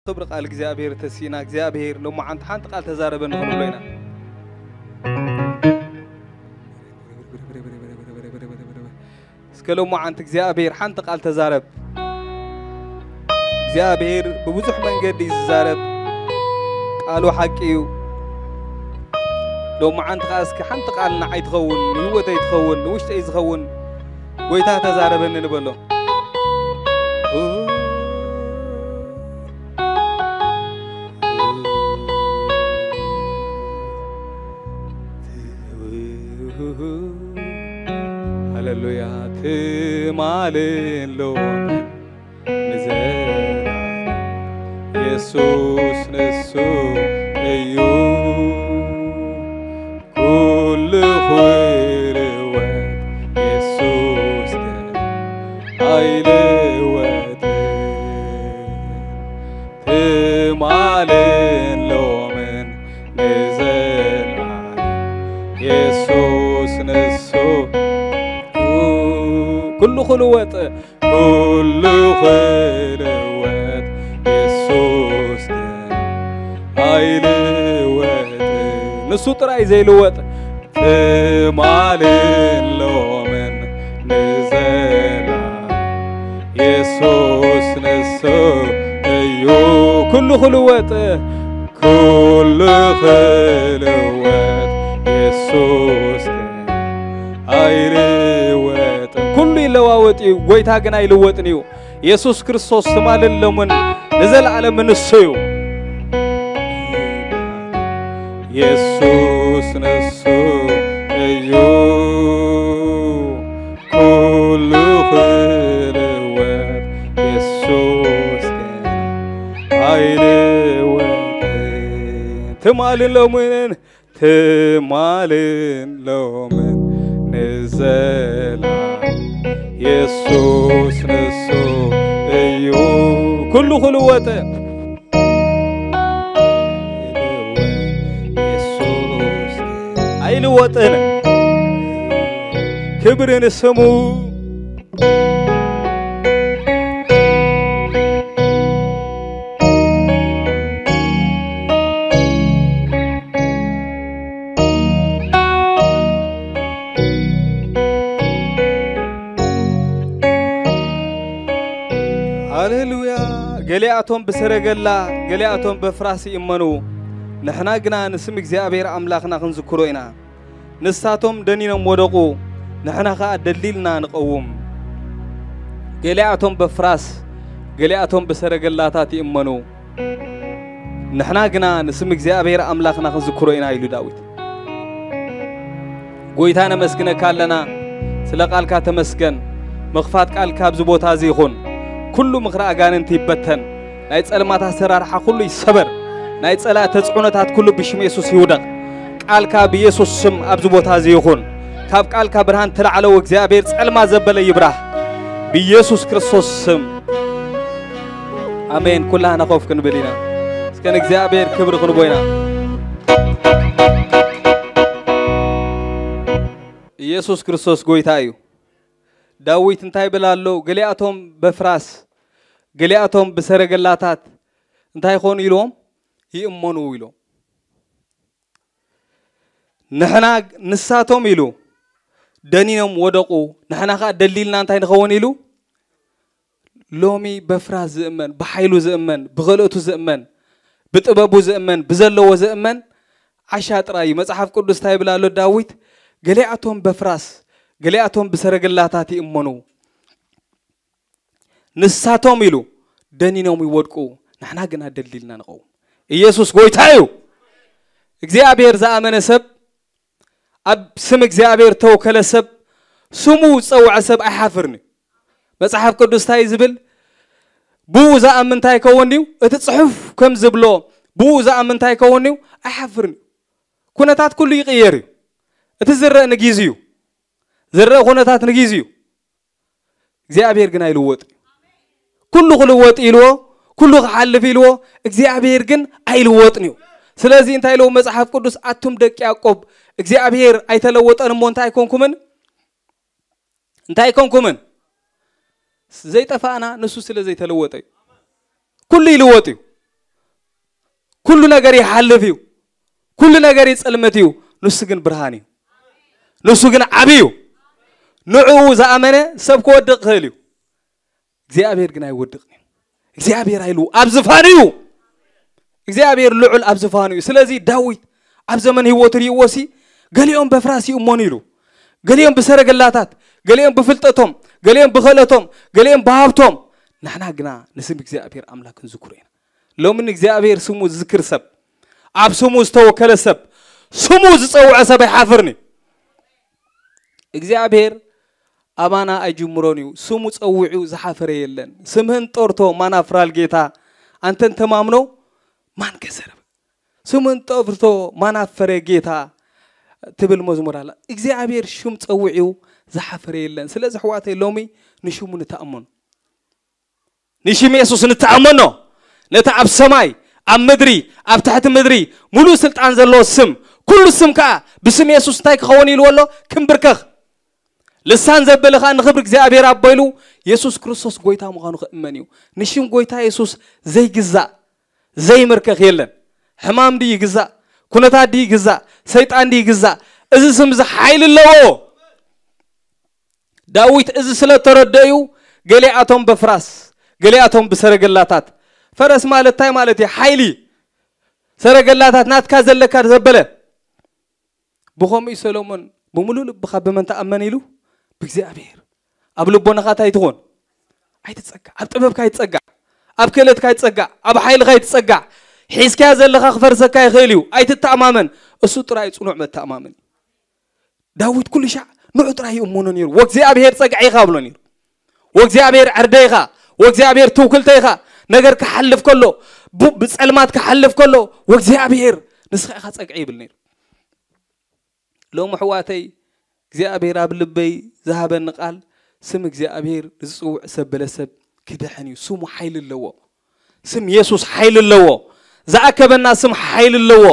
ክብሪ ቃል እግዚኣብሔር ተሲእና እግዚኣብሔር ሎማዓንቲ ሓንቲ ቃል ተዛረበኒ ክንብሎ ኢና። እስከ ሎማዓንቲ እግዚኣብሔር ሓንቲ ቃል ተዛረብ። እግዚኣብሔር ብብዙሕ መንገዲ እዩ ዝዛረብ። ቃሉ ሓቂ እዩ። ሎማዓንቲ ከኣ እስኪ ሓንቲ ቃል ንዓይ ትኸውን፣ ንህይወተይ ትኸውን፣ ንውሽጠይ ዝኸውን ጎይታ ተዛረበኒ ንበሎ። ሃሌሉያ። ትማልን ሎምን ንዘላለም የሱስ ንሱ እዩ። ኩሉ ክልወጥ የሱስ ግን ኣይልወጥን። ትማልን ሎምን ንዘላለም የሱስ ንሱ ኩሉ ክልወጥ ኩሉ ክልወጥ የሱስ ግን ኣይልወጥን። ንሱ ጥራይ ዘይልወጥ ትማልን ሎምን ንዘላለም የሱስ ንሱ እዩ። ኩሉ ክልወጥ ኩሉ ክልወጥ የሱስ ግን ኣይልወጥን። ኩሉ ይለዋወጥ እዩ፣ ጎይታ ግን ኣይልወጥን እዩ። የሱስ ክርስቶስ ትማልን ሎምን ንዘለዓለም ንሱ እዩ። የሱስ ንሱ እዩ። ኩሉ ክልወጥ የሱስ ግን ኣይልወጥን። ትማልን ሎምን ትማልን ሎምን ንዘላለም የሱስ ንሱ እዩ። ኩሉ ክልወጥ የሱስ ኣይልወጥን። ክብሪ ንስሙ። ሃሌሉያ። ገሊኣቶም ብሰረገላ፣ ገሊኣቶም በፍራስ ይእመኑ። ንሕና ግና ንስም እግዚኣብሔር ኣምላኽና ክንዝክሮ ኢና። ንሳቶም ደኒኖም ወደቑ፣ ንሕና ኸኣ ደሊልና ንቐውም። ገሊኣቶም በፍራስ፣ ገሊኣቶም ብሰረገላታት ይእመኑ። ንሕና ግና ንስም እግዚኣብሔር ኣምላኽና ክንዝክሮ ኢና ኢሉ ዳዊት። ጎይታ ነመስግነካ ኣለና፣ ስለ ቃልካ ተመስገን። ምኽፋት ቃልካ ኣብዚ ቦታ እዚ ይኹን። ኩሉ ምኽሪ ኣጋንንቲ ይበተን። ናይ ጸልማት ኣሰራርሓ ኩሉ ይሰበር። ናይ ጸላእቲ ተጽዕኖታት ኩሉ ብሽም የሱስ ይውደቕ። ቃልካ ብየሱስ ስም ኣብዚ ቦታ እዚ ይኹን። ካብ ቃልካ ብርሃን ተላዕለው እግዚኣብሔር ጸልማት ዘበለ ይብራህ። ብየሱስ ክርስቶስ ስም ኣሜን። ኩላህና ኮፍ ክንብል ኢና። እስከ ንእግዚኣብሔር ክብሪ ክንቦ ኢና። ኢየሱስ ክርስቶስ ጎይታ እዩ። ዳዊት እንታይ ይብል ኣሎ? ገሊኣቶም በፍራስ፣ ገሊኣቶም ብሰረገላታት እንታይ ይኾኑ ኢልዎም? ይእመኑ ኢሎም። ንሕና፣ ንሳቶም ኢሉ ደኒኖም ወደቑ፣ ንሕና ኸኣ ደሊልና እንታይ ንኸውን ኢሉ? ሎሚ በፍራስ ዝእመን፣ ብሓይሉ ዝእመን፣ ብኽእለቱ ዝእመን፣ ብጥበቡ ዝእመን፣ ብዘለዎ ዝእመን ዓሻ ጥራይ እዩ። መጽሓፍ ቅዱስ እንታይ ይብል ኣሎ ዳዊት? ገሊኣቶም በፍራስ፣ ገሊኣቶም ብሰረገላታት ይእመኑ። ንሳቶም ኢሉ ደኒኖም ይወድቁ፣ ንሕና ግና ደሊልና ንቐውም። ኢየሱስ ጎይታ እዩ። እግዚኣብሔር ዝኣመነ ሰብ፣ ኣብ ስም እግዚኣብሔር ተወከለ ሰብ፣ ስሙ ዝጸውዐ ሰብ ኣይሓፍርን እዩ። መጽሓፍ ቅዱስ እንታይ ዝብል? ብኡ ዝኣምን እንታይ ይከውን እዩ? እቲ ጽሑፍ ከም ዝብሎ፣ ብኡ ዝኣምን እንታይ ይከውን እዩ? ኣይሓፍርን እዩ። ኩነታት ኩሉ ይቕየር እዩ። እቲ ዝረእ ንጊዜ እዩ። ዝረእ ኩነታት ንጊዜ እዩ። እግዚኣብሔር ግን ኣይልወጥን እዩ። ኩሉ ክልወጥ ኢልዎ፣ ኩሉ ክሓልፍ ኢልዎ፣ እግዚኣብሔር ግን ኣይልወጥን እዩ። ስለዚ እንታይ ኢልዎ መጽሓፍ ቅዱስ? ኣቱም ደቂ ያዕቆብ፣ እግዚኣብሔር ኣይተለወጠን እሞ እንታይ ኣይኮንኩምን? እንታይ ኣይኮንኩምን? ዘይጠፋእና ንሱ ስለ ዘይተለወጠ እዩ። ኩሉ ይልወጥ እዩ። ኩሉ ነገር ይሓልፍ እዩ። ኩሉ ነገር ይጸልመት እዩ። ንሱ ግን ብርሃን እዩ። ንሱ ግን ዓቢ እዩ። ንዕኡ ዝኣመነ ሰብ ክወድቕ ክእል እዩ። እግዚኣብሔር ግን ኣይወድቕን እዩ። እግዚኣብሔር ኣይሉ ኣብ ዝፋኑ እዩ። እግዚኣብሔር ልዑል ኣብ ዝፋኑ እዩ። ስለዚ ዳዊት ኣብ ዘመን ህይወቱ ርእይዎ ሲ፣ ገሊኦም በፍራስ ይእመኑ ኢሉ፣ ገሊኦም ብሰረገላታት፣ ገሊኦም ብፍልጠቶም፣ ገሊኦም ብኽእለቶም፣ ገሊኦም ብሃብቶም። ንሕና ግና ንስም እግዚኣብሔር ኣምላክ ክንዝክሮ ኢና። ሎሚ ንእግዚኣብሔር ስሙ ዝዝክር ሰብ፣ ኣብ ስሙ ዝተወከለ ሰብ፣ ስሙ ዝጸውዐ ሰብ ኣይሓፍርን እዩ። እግዚኣብሔር ኣባና ኣይጅምሮን እዩ። ስሙ ጸዊዑ ዝሓፈረ የለን። ስምህን ጠርቶ ማን ኣፍራል ጌታ፣ አንተን ተማምኖ ማን ከሰረ። ስምህን ጠርቶ ማን ኣፈረ ጌታ ትብል መዝሙር ኣላ። እግዚኣብሔር ሽም ጸዊዑ ዝሓፈረ የለን። ስለዚ ኣሕዋተይ ሎሚ ንሽሙ ንተኣመኑ። ንሽም የሱስ ንተኣመኖ። ነቲ ኣብ ሰማይ፣ ኣብ ምድሪ፣ ኣብ ትሕቲ ምድሪ ሙሉእ ስልጣን ዘለዎ ስም፣ ኩሉ ስም ከኣ ብስም የሱስ እንታይ ክኸውን ኢልዎ ኣሎ? ክንብርከኽ። ልሳን ዘበለ ከኣ ንኽብሪ እግዚኣብሔር ኣቦ ኢሉ የሱስ ክርስቶስ ጎይታ ምዃኑ ክእመን እዩ። ንሽም ጎይታ የሱስ ዘይግዛእ፣ ዘይምርከኽ የለን። ሕማም ድዩ ይግዛእ? ኩነታት ድዩ ይግዛእ? ሰይጣን ድዩ ይግዛእ? እዚ ስም እዚ ሓይሊ ኣለዎ። ዳዊት እዚ ስለ ተረደዩ፣ ገሊኣቶም በፍራስ፣ ገሊኣቶም ብሰረገላታት። ፈረስ ማለት እንታይ ማለት እዩ? ሓይሊ። ሰረገላታት ናትካ ዘለካ ዘበለ። ብኸምኡ እዩ ሰሎሞን፣ "ብምሉእ ልብኻ ብመን ተኣመን?" ኢሉ፣ "ብእግዚኣብሔር። ኣብ ልቦናኻ እንታይ ትኾን? ኣይትጸጋዕ። ኣብ ጥበብካ ኣይትጸጋዕ። ኣብ ክእለትካ ኣይትጸጋዕ። ኣብ ሓይልካ ኣይትጸጋዕ። ሒዝካዮ ዘለኻ ክፈርሰካ ይኽእል እዩ። ኣይትተኣማመን። እሱ ጥራይ እዩ ጽኑዕ መተኣማመኒ." ዳዊት ኩሉ ሻዕ ንዑ ጥራይ ይእመኖ ነይሩ። "ወእግዚኣብሔር ጸግዐ ኢኻ" ብሎ ነይሩ። "ወእግዚኣብሔር ዕርደ ኢኻ፣ ወእግዚኣብሔር ትውክልተ ኢኻ። ነገር ክሓልፍ ከሎ፣ ቡ-፣ ብጸልማት ክሓልፍ ከሎ፣ ወእግዚኣብሔር ንስኻ ኢኻ ጸግዐ" ይብል ነይሩ። ሎሚ ኣሕዋተይ እግዚኣብሔር ኣብ ልበይ ዝሃበኒ ቃል፣ ስም እግዚኣብሔር ዝጽውዕ ሰብ በለ ሰብ ክድሕን እዩ። ስሙ ሓይሊ ኣለዎ። ስም የሱስ ሓይሊ ኣለዎ። ዝኣከበና ስም ሓይሊ ኣለዎ።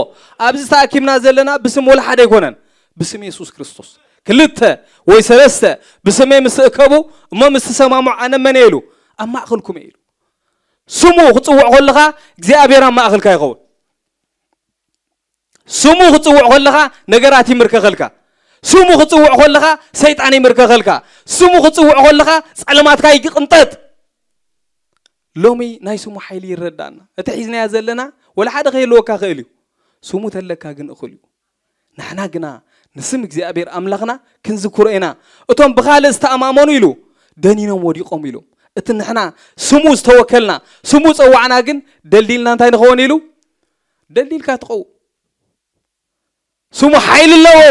ኣብዚ ተኣኪብና ዘለና ብስም ወላ ሓደ ኣይኮነን። ብስም የሱስ ክርስቶስ። ክልተ ወይ ሰለስተ ብስመይ ምስ እከቡ እሞ ምስ ትሰማምዑ ኣነ መን እየ ኢሉ? ኣብ ማእከልኩም እየ ኢሉ። ስሙ ክጽውዕ ከለኻ እግዚኣብሔር ኣብ ማእከልካ ይኸውን። ስሙ ክጽውዕ ከለኻ ነገራት ይምርከኸልካ። ስሙ ክጽውዕ ከለኻ ሰይጣን ይምርከኸልካ። ስሙ ክጽውዕ ከለኻ ጸልማትካ ይቅንጠጥ። ሎሚ ናይ ስሙ ሓይሊ ይረዳእና። እቲ ሒዝናዮ ዘለና ወላ ሓደ ከይህልወካ ክእል እዩ። ስሙ ተለካ ግን እኹል እዩ። ንሕና ግና ንስም እግዚኣብሔር ኣምላኽና ክንዝክሮ ኢና። እቶም ብኻልእ ዝተኣማመኑ ኢሉ ደኒኖም ወዲቖም ኢሉ። እቲ ንሕና ስሙ ዝተወከልና፣ ስሙ ጸዋዕና ግን ደልዲልና እንታይ ንኸውን ኢሉ? ደልዲልካ ትኸውን። ስሙ ሓይሊ ኣለዎ።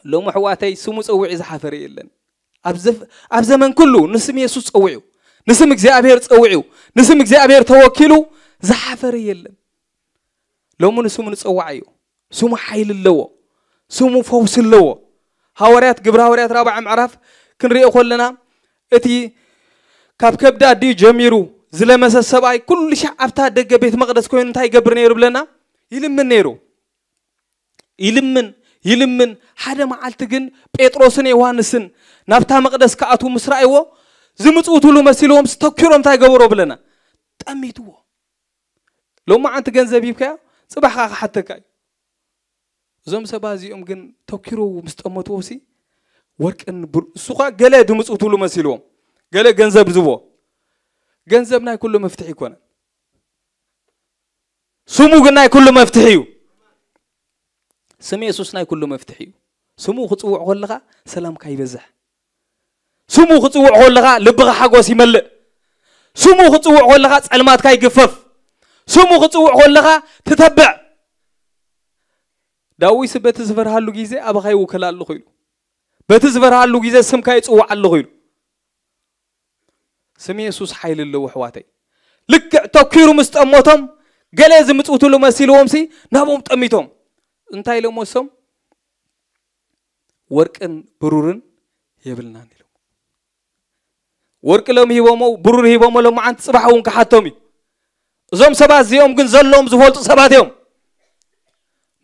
ሎሚ ኣሕዋተይ ስሙ ጸዊዑ ዝሓፈረ የለን። ኣብ ዘፍ-፣ ኣብ ዘመን ኩሉ ንስም የሱስ ጸዊዑ፣ ንስም እግዚኣብሔር ጸዊዑ፣ ንስም እግዚኣብሔር ተወኪሉ ዝሓፈረ የለን። ሎሚ ንስሙ ንጸዋዓዮ። ስሙ ሓይሊ ኣለዎ። ስሙ ፈውሲ ኣለዎ። ሃዋርያት፣ ግብረ ሃዋርያት ራብዓ ምዕራፍ ክንሪኦ ከለና፣ እቲ ካብ ከብዲ ኣዲኡ ጀሚሩ ዝለመሰ ሰብኣይ ኩሉ ሻዕ ኣብታ ደገ ቤት መቕደስ ኮይኑ እንታይ ይገብር ነይሩ ብለና? ይልምን ነይሩ። ይልምን፣ ይልምን። ሓደ መዓልቲ ግን ጴጥሮስን ዮሃንስን ናብታ መቕደስ ክኣትዉ ምስ ረኣይዎ፣ ዝምጽውትሉ መሲልዎም፣ ስተኪሮም እንታይ ገበሮ ብለና? ጠሚትዎ። ሎማዓንቲ ገንዘብ ሂብካዮ፣ ጽባሕ ከኣ ክሓተካ እዩ። እዞም ሰባት እዚኦም ግን ተኪሩ ምስ ጠመትዎ ሲ፣ ወርቅን ብር-፣ እሱ ኸኣ ገለ ድምጽውትሉ መሲልዎም፣ ገለ ገንዘብ ዝቦ። ገንዘብ ናይ ኩሉ መፍትሒ ኣይኮነን። ስሙ ግን ናይ ኩሉ መፍትሒ እዩ። ስም የሱስ ናይ ኩሉ መፍትሒ እዩ። ስሙ ክጽውዕ ከለኻ ሰላምካ ይበዝሕ። ስሙ ክጽውዕ ከለኻ ልብኻ ሓጎስ ይመልእ። ስሙ ክጽውዕ ከለኻ ጸልማትካ ይግፈፍ። ስሙ ክጽውዕ ከለኻ ትተብዕ። ዳዊት በቲ ዝፈርሃሉ ግዜ ኣባኻ ይውከል ኣለኹ ኢሉ። በቲ ዝፈርሃሉ ግዜ ስምካ ይጽውዕ ኣለኹ ኢሉ። ስም የሱስ ሓይሊ ኣለዎ ኣሕዋተይ። ልክዕ ተኪሩ ምስ ጠመቶም ገለ ዝምጽውትሉ መሲልዎም ሲ ናብኦም ጠሚቶም። እንታይ ኢሎም ወሶም? ወርቅን ብሩርን የብልናን ኢሎም። ወርቂ ሎም ሂቦሞ፣ ብሩር ሂቦሞ ሎም መዓንቲ ጽባሕ እውን ክሓቶም እዩ። እዞም ሰባት እዚኦም ግን ዘለዎም ዝፈልጡ ሰባት እዮም።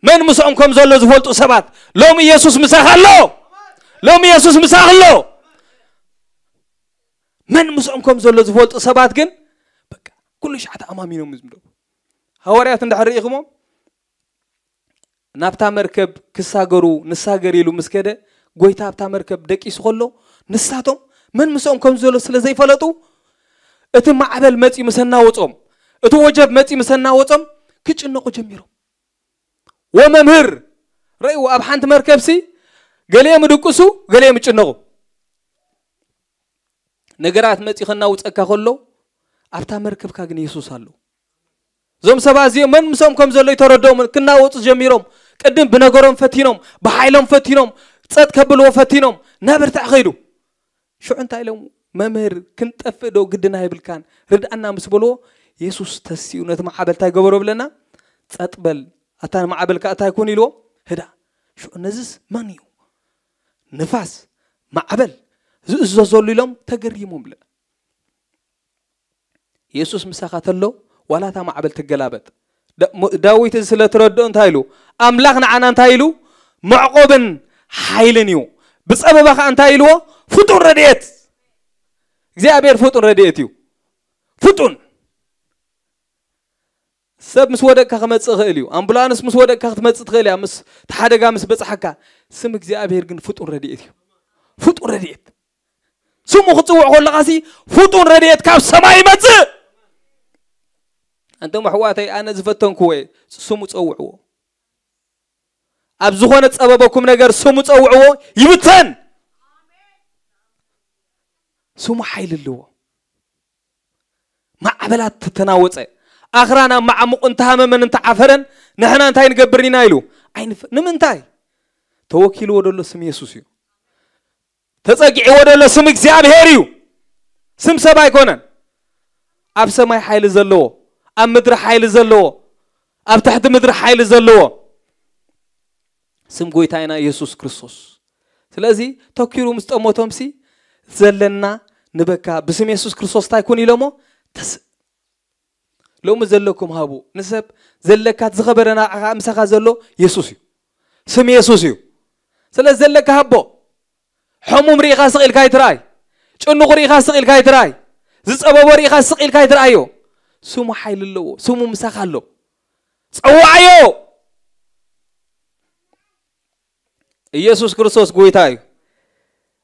መን ምስኦም ከም ዘሎ ዝፈልጡ ሰባት። ሎም ኢየሱስ ምሳኻ ኣሎ። ሎም ኢየሱስ ምሳኻ ኣሎ። መን ምስኦም ከም ዘሎ ዝፈልጡ ሰባት ግን በቃ ኩሉ ሻዕ ተኣማሚኖም ዝምደቡ። ሃዋርያት እንድሕር ርኢኹሞ፣ ናብታ መርከብ ክሳገሩ፣ ንሳገር ኢሉ ምስ ከደ፣ ጎይታ ኣብታ መርከብ ደቂሱ ከሎ፣ ንሳቶም መን ምስኦም ከም ዘሎ ስለ ዘይፈለጡ፣ እቲ ማዕበል መጺኡ ምስ ኣናወጾም፣ እቲ ወጀብ መጺኡ ምስ ኣናወጾም፣ ክጭነቑ ጀሚሮም። ወመምህር፣ ረእይዎ፣ ኣብ ሓንቲ መርከብሲ ገሊኦም ይድቅሱ፣ ገሊኦም ይጭነቑ። ነገራት መጺኡ ከናውጸካ ከሎ፣ ኣብታ መርከብካ ግን የሱስ ኣሎ። እዞም ሰባት እዚኦም መን ምስኦም ከም ዘሎ ይተረድኦም፣ ክናወጹ ጀሚሮም። ቅድም ብነገሮም ፈቲኖም፣ ብሓይሎም ፈቲኖም፣ ጸጥ ከብልዎ ፈቲኖም፣ እናበርትዕ ኸይዱ። ሽዑ እንታይ ኢሎም? "መምህር፣ ክንጠፍእ ዶ ግድና ኣይብልካን? ርድኣና" ምስ በልዎ፣ የሱስ ተሲኡ ነቲ ማዕበል እንታይ ገበሮ ብለና? "ጸጥ በል፣ ኣታ ንማዕበል ከኣ እንታይ ኩን?" ኢልዎ፣ "ህዳ።" ሽዑ ነዝስ መን እዩ? ንፋስ፣ ማዕበል ዝእዘዘሉ ኢሎም ተገሪሞም ብለና። የሱስ ምሳኻ ተሎ፣ ዋላ እታ ማዕበል ትገላበጥ። ዳ-፣ ሞ-፣ ዳዊት እዚ ስለ ትረድኦ እንታይ ኢሉ? ኣምላኽ ንዓና እንታይ ኢሉ? መዕቆብን ሓይልን እዩ። ብጸበባ ኸኣ እንታይ ኢልዎ? ፍጡን ረድኤት። እግዚኣብሔር ፍጡን ረድኤት እዩ። ፍጡን። ሰብ ምስ ወደቅካ ክመጽእ ይኽእል እዩ። ኣምቡላንስ ምስ ወደቅካ ክትመጽእ ትኽእል እያ። ምስ፣ እቲ ሓደጋ ምስ በጽሓካ፣ ስም እግዚኣብሔር ግን ፍጡን ረድኤት እዩ። ፍጡን ረድኤት። ስሙ ክትጽውዕ ከለኻሲ ፍጡን ረድኤት ካብ ሰማይ ይመጽእ። ኣንቱም ኣሕዋተይ፣ ኣነ ዝፈተንክዎ እየ፣ ስሙ ጸውዕዎ። ኣብ ዝኾነ ጸበበኩም ነገር ስሙ ጸውዕዎ፣ ይብተን። ስሙ ሓይሊ ኣለዎ። ማዕበላት ተተናወጸ። ኣኽራን ኣብ መዓሙቕ እንተሃመመን እንተዓፈረን፣ ንሕና እንታይ ንገብር ኢና ኢሉ? ኣይንፍ-፣ ንምንታይ? ተወኪልዎ ደሎ ስም የሱስ እዩ። ተጸጊዕዎ ደሎ ስም እግዚኣብሔር እዩ። ስም ሰብ ኣይኮነን። ኣብ ሰማይ ሓይሊ ዘለዎ፣ ኣብ ምድሪ ሓይሊ ዘለዎ፣ ኣብ ትሕቲ ምድሪ ሓይሊ ዘለዎ ስም ጎይታይና የሱስ ክርስቶስ። ስለዚ ተኪሩ ምስ ጠሞቶምሲ፣ ዘለና ንበካ፣ ብስም የሱስ ክርስቶስ እንታይ ኩን ኢሎሞ? ተስ-፣ ሎሚ ዘለኩም ሃቡ። ንሰብ ዘለካ፣ ዝኸበረ ንዓኻ ምሳኻ ዘሎ የሱስ እዩ። ስም የሱስ እዩ። ስለዚ ዘለካ ሃቦ። ሕሙም ርኢኻ ስቕ ኢልካ ኣይትርኣይ። ጭኑቕ ርኢኻ ስቕ ኢልካ ኣይትርኣይ። ዝጸበቦ ርኢኻ ስቕ ኢልካ ኣይትርኣዮ። ስሙ ሓይሊ ኣለዎ። ስሙ ምሳኻ ኣሎ። ጸውዓዮ። ኢየሱስ ክርስቶስ ጎይታ እዩ።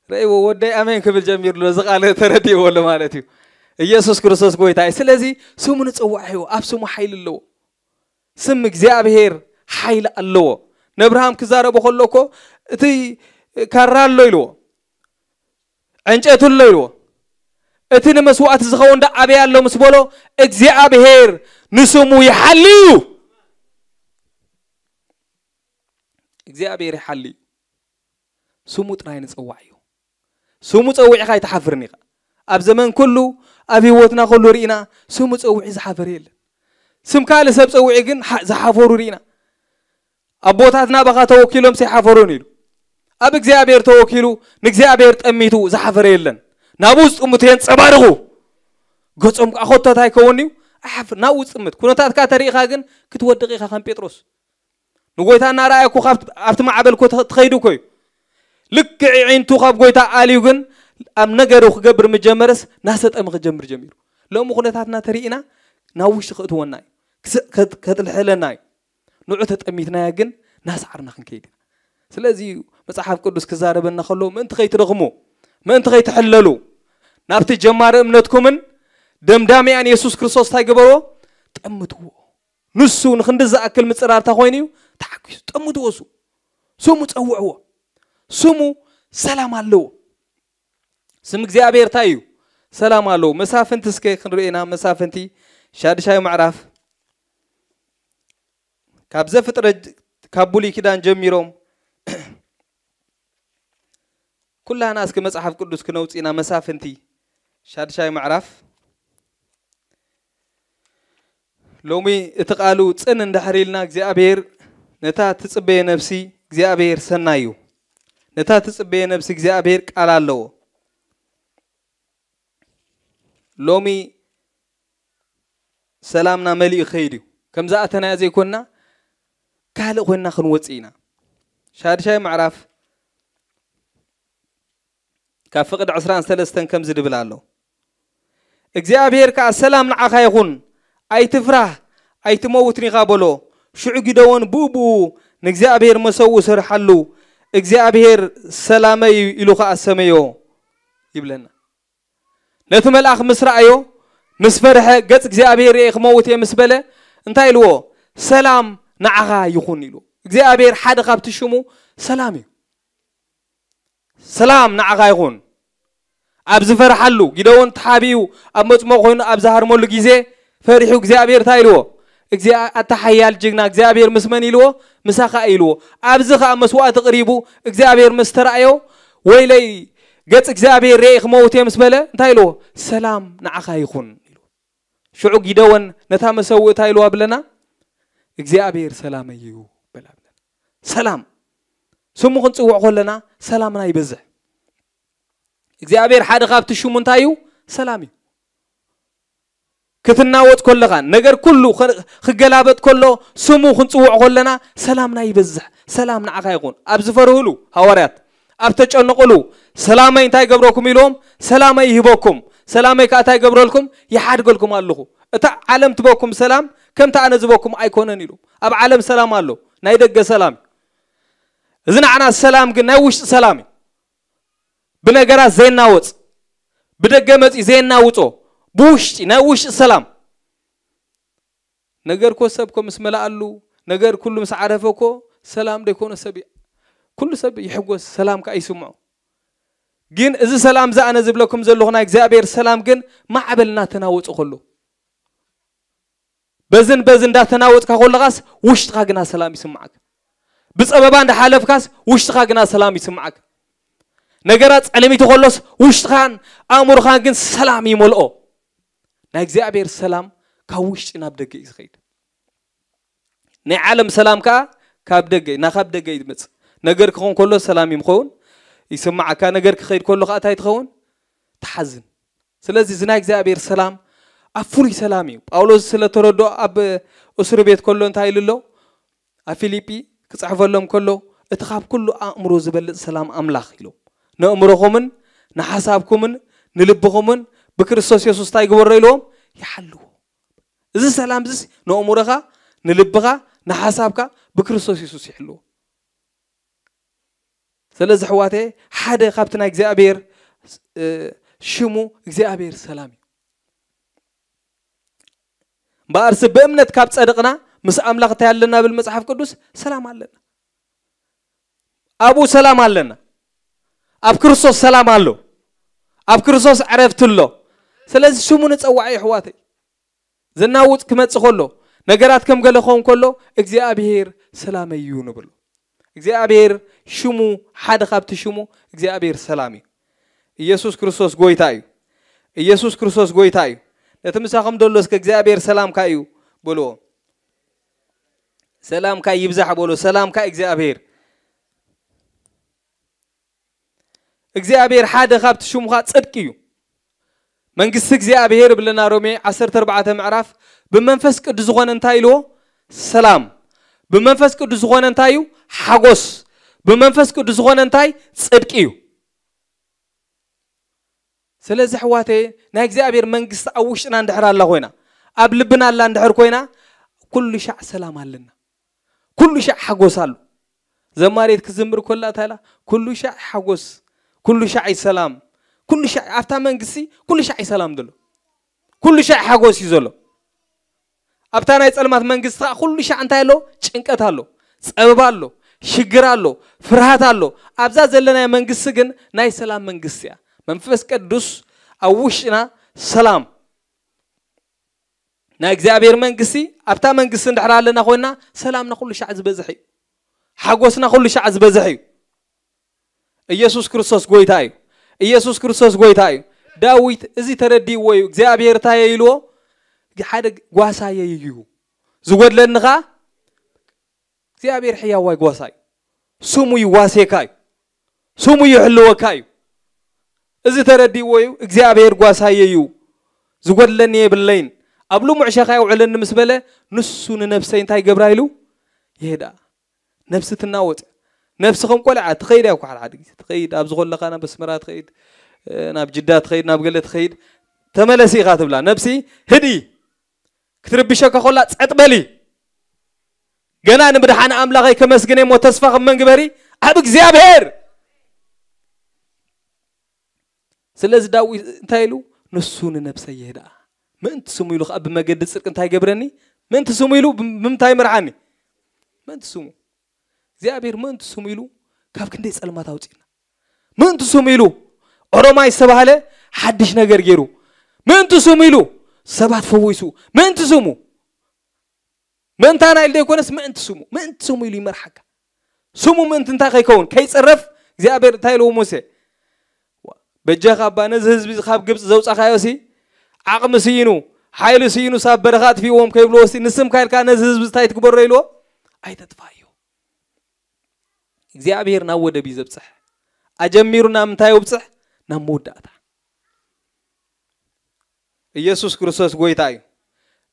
ረእይዎ፣ ወደይ ኣሜን ክብል ጀሚሩ ኣሎ። እዚ ቃል ተረዲእዎ ኣሎ ማለት እዩ። ኢየሱስ ክርስቶስ ጎይታ እዩ። ስለዚ ስሙ ንጸውዓዮ። ኣብ ስሙ ሓይሊ ኣለዎ። ስም እግዚኣብሔር ሓይሊ ኣለዎ። ነብርሃም ክዛረቦ ከሎ እኮ እቲ ካራ ኣሎ ኢልዎ፣ ዕንጨት ኣሎ ኢልዎ። እቲ ንመስዋዕቲ ዝኸውን ዶ ኣበይ ኣሎ ምስ በሎ፣ እግዚኣብሔር ንስሙ ይሓሊ እዩ። እግዚኣብሔር ይሓሊ እዩ። ስሙ ጥራይ ንጸዋዕ እዩ። ስሙ ጸዊዕኻ ኣይትሓፍርን ኢኻ። ኣብ ዘመን ኩሉ፣ ኣብ ህይወትና ኩሉ ርኢና፣ ስሙ ጸዊዑ ዝሓፈረ የለን። ስም ካልእ ሰብ ጸዊዑ ግን ሓ-፣ ዝሓፈሩ ርኢና። ኣቦታትና ባኻ ተወኪሎም ዘይሓፈሩን ኢሉ። ኣብ እግዚኣብሔር ተወኪሉ፣ ንእግዚኣብሔር ጠሚቱ ዝሓፈረ የለን። ናብኡ ዝጥምቱ የንጸባርቑ። ገጾም ከኣ ኮቶ እንታይ ይከውን እዩ? ኣይሓፍር። ናብኡ ዝጥምት። ኩነታትካ ተሪኢኻ ግን ክትወድቕ ኢኻ ከም ጴጥሮስ። ንጎይታ እናረኣየ እኮ ካብ፣ ኣብቲ ማዕበል እኮ ትኸ-፣ ትኸይዱ እኮ እዩ። ልክዕ ኣዒንቱ ካብ ጎይታ ኣልዩ ግን ኣብ ነገሩ ክገብር ምስ ጀመረስ ናሰጠመ ክጀምር ጀሚሩ። ሎሚ ኩነታትና ተሪእና ናብ ውሽጢ ከእትወና እዩ። ክስ-፣ ከጥ-፣ ከጥልሕለና እዩ። ንዑ ተጠሚትናዮ ግን ናሰዓርና ክንከይድ ኢና። ስለዚ እዩ መጽሓፍ ቅዱስ ክዛረበና ከሎ ምእንቲ ከይትደኽሙ፣ ምእንቲ ከይትሕለሉ፣ ናብቲ ጀማሪ እምነትኩምን ደምዳሚኣን የሱስ ክርስቶስ እንታይ ግበርዎ? ጠምትዎ። ንሱ ንኽንዲ ዝኣክል ምጽራርታ ኮይኑ እዩ ተሓጒሱ። ጠምትዎ እሱ። ስሙ ጸውዕዎ። ስሙ ሰላም ኣለዎ። ስም እግዚኣብሔር እንታይ እዩ? ሰላም ኣለዎ። መሳፍንቲ እስከ ክንርኢ ኢና። መሳፍንቲ ሻድሻይ ምዕራፍ፣ ካብ ዘፍጥረት፣ ካብ ብሉይ ኪዳን ጀሚሮም ኩላና እስኪ መጽሓፍ ቅዱስ ክነውጽእ ኢና። መሳፍንቲ ሻድሻይ ምዕራፍ። ሎሚ እቲ ቃሉ ጽን እንድሕር ኢልና፣ እግዚኣብሔር ነታ ትጽበየ ነፍሲ እግዚኣብሔር ሰናይ እዩ። ነታ ትጽበየ ነፍሲ እግዚኣብሔር ቃል ኣለዎ። ሎሚ ሰላምና መሊኡ ይኸይድ እዩ። ከም ዝኣተናዮ ዘይኮንና፣ ካልእ ኮይንና ክንወጽእ ኢና። ሻድሻይ ምዕራፍ ካብ ፍቕዲ ዕስራን ሰለስተን ከምዚ ድብል ኣሎ። እግዚኣብሔር ከኣ፣ "ሰላም ንዓኻ ይኹን፣ ኣይትፍራህ፣ ኣይትመውትን ኢኻ በሎ። ሽዑ ጊደዎን ብኡ ብኡ ንእግዚኣብሔር መሰውእ ስርሓሉ፣ እግዚኣብሔር ሰላመይ ኢሉ ኸዓ ሰመዮ ይብለና። ነቲ መልኣኽ ምስ ረኣዮ፣ ምስ ፈርሐ፣ ገጽ እግዚኣብሔር ርእየ ክመውት እየ ምስ በለ፣ እንታይ ኢልዎ? ሰላም ንዓኻ ይኹን ኢልዎ። እግዚኣብሔር ሓደ ካብቲ ሽሙ ሰላም እዩ። ሰላም ንዓኻ ይኹን። ኣብ ዝፈርሓሉ፣ ጊደዎን ተሓቢኡ ኣብ መጽሞ ኮይኑ ኣብ ዝሃርመሉ ግዜ፣ ፈሪሑ እግዚኣብሔር እንታይ ኢልዎ? "እግዚኣብ-፣ ኣታ ሓያል ጅግና እግዚኣብሔር ምስ መን?" ኢልዎ? "ምሳኻ" ኢልዎ። ኣብዚ ኸኣ መስዋእቲ ቅሪቡ እግዚኣብሔር ምስ ተራእዮ፣ "ወይለይ፣ ገጽ እግዚኣብሔር ርእየ ክመውት እየ" ምስ በለ፣ እንታይ ኢልዎ? "ሰላም ንዓኻ ይኹን" ኢልዎ። ሽዑ ጊደዎን ነታ መሰውእ እንታይ ኢልዋ ብለና? "እግዚኣብሔር ሰላመይ እዩ" በላ ብለና። ሰላም። ስሙ ክንጽውዕ ከለና ሰላምና ይበዝሕ። እግዚኣብሔር ሓደ ካብቲ ሽሙ እንታይ እዩ? ሰላም እዩ። ክትናወጽ ከለኻ፣ ነገር ኩሉ ኸ-፣ ክገላበጥ ከሎ፣ ስሙ ክንጽውዕ ከለና ሰላምና ይበዝሕ። ሰላም ንዓኻ ይኹን። ኣብ ዝፈርህሉ ሃዋርያት፣ ኣብ ተጨነቕሉ፣ "ሰላመይ እንታይ ገብረኩም?" ኢልዎም፣ "ሰላመይ ይህበኩም፣ ሰላመይ ከኣ እንታይ ገብረልኩም? ይሓድገልኩም ኣለኹ። እታ ዓለም ትበኩም ሰላም፣ ከምቲ ኣነ ዝበኩም ኣይኮነን" ኢሉ። ኣብ ዓለም ሰላም ኣሎ፣ ናይ ደገ ሰላም እዩ። እዚ ንዓና ሰላም ግን ናይ ውሽጢ ሰላም እዩ። ብነገራት ዘይናወጽ፣ ብደገ መጺኡ ዘይናውጾ፣ ብውሽጢ፣ ናይ ውሽጢ ሰላም። ነገር ኮ ሰብ ኮ ምስ መላኣሉ፣ ነገር ኩሉ ምስ ዓረፈ ኮ ሰላም ደይኮነ ሰብ ይ-፣ ኩሉ ሰብ ይሕጎስ፣ ሰላም ከኣ ይስምዖ። ግን እዚ ሰላም እዚ ኣነ ዝብለኩም ዘለኹ ናይ እግዚኣብሔር ሰላም ግን ማዕበል እናተናወጸ ከሎ፣ በዝን በዝን እንዳተናወጽካ ከለኻስ ውሽጥኻ ግና ሰላም ይስምዓካ። ብጸበባ እንዳሓለፍካስ ውሽጥኻ ግና ሰላም ይስምዓካ። ነገራት ጸልሚቱ ከሎስ ውሽጥኻን ኣእምሮኻን ግን ሰላም ይመልኦ። ናይ እግዚኣብሔር ሰላም ካብ ውሽጢ ናብ ደገ እዩ ዝኸይድ። ናይ ዓለም ሰላም ከኣ ካብ ደገ፣ ናኻብ ደገ እዩ ዝመጽእ። ነገር ክኸውን ከሎ ሰላም እዩ ምኸውን፣ ይስምዓካ። ነገር ክኸይድ ከሎ ከኣ እንታይ ትኸውን? ትሓዝን። ስለዚ እዚ ናይ እግዚኣብሔር ሰላም ኣብ ፍሉይ ሰላም እዩ። ጳውሎስ ስለ ተረድኦ ኣብ እስር ቤት ከሎ እንታይ ኢሉ ኣሎ? ኣብ ፊልጲ ክጽሕፈሎም ከሎ፣ "እቲ ካብ ኩሉ ኣእምሮ ዝበልጽ ሰላም ኣምላኽ" ኢሎም። "ነእምሮኹምን ንሓሳብኩምን ንልብኹምን ብክርስቶስ የሱስ እንታይ ግበሮ?" ኢልዎም፣ "ይሓልዎ።" እዚ ሰላም እዚስ ነእምሮኻ፣ ንልብኻ፣ ንሓሳብካ ብክርስቶስ የሱስ ይሕልዎ። ስለዚ ኣሕዋተየ፣ ሓደ ካብቲ ናይ እግዚኣብሔር፣ እ፣ ሽሙ እግዚኣብሔር ሰላም እዩ። እምበኣርሲ ብእምነት ካብ ጸድቕና ምስ ኣምላኽ እንታይ ኣለና ብል መጽሓፍ ቅዱስ? ሰላም ኣለና። ኣብኡ ሰላም ኣለና። ኣብ ክርስቶስ ሰላም ኣሎ። ኣብ ክርስቶስ ዕረፍቲ ኣሎ። ስለዚ ሽሙ ንጸውዖ ኣሕዋተይ። ዘናውጽ ክመጽእ ከሎ፣ ነገራት ከም ገለ ክኸውን ከሎ፣ እግዚኣብሔር ሰላመይ እዩ ንብሎ። እግዚኣብሔር ሽሙ፣ ሓደ ካብቲ ሽሙ እግዚኣብሔር ሰላም እዩ። ኢየሱስ ክርስቶስ ጎይታ እዩ። ኢየሱስ ክርስቶስ ጎይታ እዩ። ነቲ ምሳኹም ዘሎ እስከ እግዚኣብሔር ሰላምካ እዩ በልዎ። ሰላምካ ይብዛሕ በሎ። ሰላምካ እግዚኣብሔር። እግዚኣብሔር ሓደ ካብቲ ሽሙ ኸኣ ጽድቂ እዩ። መንግስቲ እግዚኣብሔር ብለና ሮሜ ዓሰርተ ኣርባዕተ ምዕራፍ፣ ብመንፈስ ቅዱስ ዝኾነ እንታይ ኢልዎ? ሰላም። ብመንፈስ ቅዱስ ዝኾነ እንታይ እዩ? ሓጎስ። ብመንፈስ ቅዱስ ዝኾነ እንታይ? ጽድቂ እዩ። ስለዚ ኣሕዋተየ፣ ናይ እግዚኣብሔር መንግስቲ ኣብ ውሽጥና እንድሕር ኣላ ኮይና፣ ኣብ ልብና ኣላ እንድሕር ኮይና፣ ኩሉ ሻዕ ሰላም ኣለና። ኩሉ ሻዕ ሓጎስ ኣሎ። ዘማሪት ክዝምር ከላ እንታይ ኢላ? "ኩሉ ሻዕ ሓጎስ፣ ኩሉ ሻዕ ሰላም፣ ኩሉ ሻዕ ኣብታ መንግስቲ፣ ኩሉ ሻዕ ሰላም ዘሎ፣ ኩሉ ሻዕ ሓጎስ እዩ ዘሎ። ኣብታ ናይ ጸልማት መንግስቲ ኸኣ ኩሉ ሻዕ እንታይ ኣሎ? ጭንቀት ኣሎ፣ ጸበባ ኣሎ፣ ሽግር ኣሎ፣ ፍርሃት ኣሎ። ኣብዛ ዘለናዮ መንግስቲ ግን ናይ ሰላም መንግስቲ እያ። መንፈስ ቅዱስ ኣብ ውሽጥና ሰላም ናይ እግዚኣብሔር መንግስቲ፣ ኣብታ መንግስቲ እንድሕር ኣለና ኮይና፣ ሰላምና ኩሉ ሻዕ ዝበዝሕ እዩ። ሓጎስና ኩሉ ሻዕ ዝበዝሕ እዩ። ኢየሱስ ክርስቶስ ጎይታ እዩ። ኢየሱስ ክርስቶስ ጎይታ እዩ። ዳዊት እዚ ተረዲእዎ እዩ። እግዚኣብሔር እንታይ ኢልዎ? ሓደ ጓሳየ እዩ። ዝጎድለኒ ኸኣ እግዚኣብሔር ሕያዋይ ጓሳ እዩ። ስሙ ይዋሴካ እዩ። ስሙ ይሕልወካ እዩ። እዚ ተረዲእዎ እዩ። እግዚኣብሔር ጓሳየ እዩ። ዝጎድለኒ የብለይን። ኣብ ልሙዕ ሸኻ የውዕለኒ ምስ በለ፣ ንሱ ንነብሰይ እንታይ ገብራ ኢሉ? ይሄዳ። ነብሲ ትናወጽ። ነብሲ ከም ቆልዓ ትኸይድ እያ እኮ ሓደ ሓደ ግዜ። ትኸይድ፣ ኣብ ዝኾለኻ ናብ ኣስመራ ትኸይድ፣ እ፣ ናብ ጅዳ ትኸይድ፣ ናብ ገለ ትኸይድ። "ተመለሲ" ኢኻ ትብላ። ነብሲ "ህዲ፣ ክትርብሸካ ከላ ጸጥ በሊ። ገና ንምድሓን ኣምላኸይ ከመስግን እየ እሞ ተስፋ ከም መን ግበሪ? ኣብ እግዚኣብሔር። ስለዚ ዳዊት እንታይ ኢሉ? ንሱ ንነብሰይ የህድኣ። ምእንቲ ስሙ ኢሉ ከኣ ብመገዲ ጽድቂ እንታይ ገብረኒ? ምእንቲ ስሙ ኢሉ ብም-፣ ብምንታይ ይምርሓኒ? ምእንቲ ስሙ። እግዚኣብሔር ምእንቲ ስሙ ኢሉ ካብ ክንደይ ጸልማት ኣውጺእና። ምእንቲ ስሙ ኢሉ ኦሮማይ ዝተባህለ ሓድሽ ነገር ገይሩ። ምእንቲ ስሙ ኢሉ ሰባት ፈዊሱ። ምእንቲ ስሙ። ምእንታና ኢሉ ዘይኮነስ ምእንቲ ስሙ። ምእንቲ ስሙ ኢሉ ይመርሓካ። ስሙ ምእንቲ እንታይ ከይከውን? ከይጸረፍ እግዚኣብሔር እንታይ ኢልዎ ሙሴ? በጃኻ እባ ነዚ ህዝቢ እዚ ካብ ግብጺ ዘውጻኻዮ ሲ ዓቕሚ ስኢኑ፣ ሓይሊ ስኢኑ ሳብ በረኻ ኣጥፊእዎም ከይብልዎ ሲ ንስምካ ኢልካ ነዚ ህዝቢ እዚ እንታይ ትግበሮ ኢልዎ? ኣይተጥፋዮ። እግዚኣብሔር ናብ ወደብ እዩ ዘብጽሕ። ኣጀሚሩ ናብ ምንታይ የብጽሕ? ናብ መወዳእታ። ኢየሱስ ክርስቶስ ጎይታ እዩ።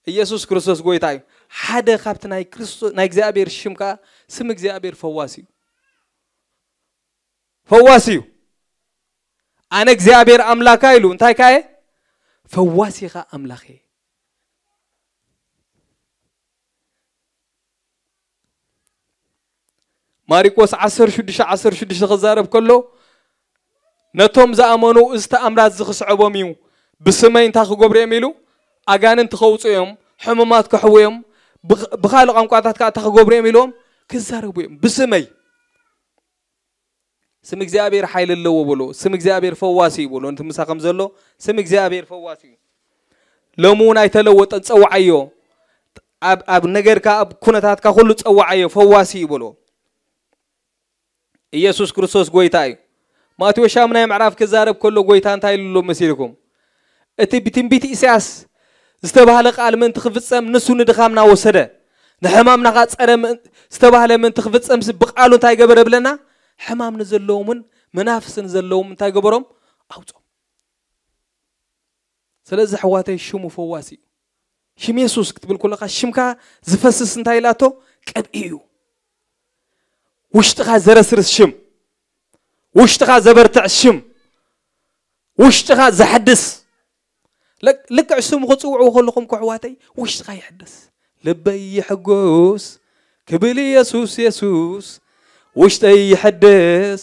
ኢየሱስ ክርስቶስ ጎይታ እዩ። ሓደ ካብቲ ናይ ክርስቶስ፣ ናይ እግዚኣብሔር ሽም ከኣ ስም እግዚኣብሔር ፈዋሲ እዩ። ፈዋሲ እዩ። ኣነ እግዚኣብሔር ኣምላካ ኢሉ እንታይ ከኣ እየ? ፈዋሲኻ ኣምላኽ እየ። ማርቆስ ዓሰርተ ሽዱሽተ ዓሰርተ ሽዱሽተ ክዛረብ ከሎ፣ ነቶም ዝኣመኑ እዚ ተኣምራት እዚ ክስዕቦም እዩ፣ ብስመይ እንታይ ክገብሩ እዮም ኢሉ? ኣጋንንቲ ከውፅኡ እዮም፣ ሕሙማት ከሕዉ እዮም፣ ብኽ-፣ ብኻልእ ቋንቋታት ከዓ እንታይ ክገብሩ እዮም ኢልዎም? ክዛረቡ እዮም። ብስመይ። ስም እግዚኣብሔር ሓይሊ ኣለዎ በሎ። ስም እግዚኣብሔር ፈዋሲ እዩ በሎ። ነቲ ምሳኸም ዘሎ ስም እግዚኣብሔር ፈዋሲ እዩ። ሎሚ እውን ኣይተለወጠን፣ ጸውዓዮ። ኣብ፣ ኣብ ነገርካ፣ ኣብ ኩነታትካ ኩሉ ጸውዓዮ፣ ፈዋሲ እዩ በሎ። ኢየሱስ ክርስቶስ ጎይታ እዩ። ማቴዎስ ሻምናይ ምዕራፍ ክዛረብ ከሎ ጎይታ እንታይ ኢሉ ኣሎ መሲልኩም? እቲ ብትንቢት ኢሳያስ ዝተባህለ ቃል ምእንቲ ክፍጸም ንሱ ንድኻምና ወሰደ። ንሕማምና ኸኣ ጸረ ምእን-፣ ዝተባህለ ምእንቲ ክፍጸም ሲ ብቃሉ እንታይ ገበረ ብለና? ሕማም ንዘለዎምን መናፍስቲ ንዘለዎም እንታይ ገበሮም? ኣውጾም። ስለዚ ኣሕዋተይ ሽሙ ፈዋሲ እዩ። ሽም የሱስ ክትብል ከለኻ ሽምካ ዝፈስስ እንታይ ኢላቶ? ቅብኢ እዩ። ውሽጥኻ ዘረስርስ ሽም፣ ውሽጥኻ ዘበርትዕ ሽም፣ ውሽጥኻ ዘሐድስ። ልክ-፣ ልክዕ ስሙ ክጽውዕዎ ከለኹም እኮ ኣሕዋተይ ውሽጥኻ ይሕደስ። ልበይ ይሕጎስ ክብል የሱስ የሱስ፣ ውሽጠይ ይሕደስ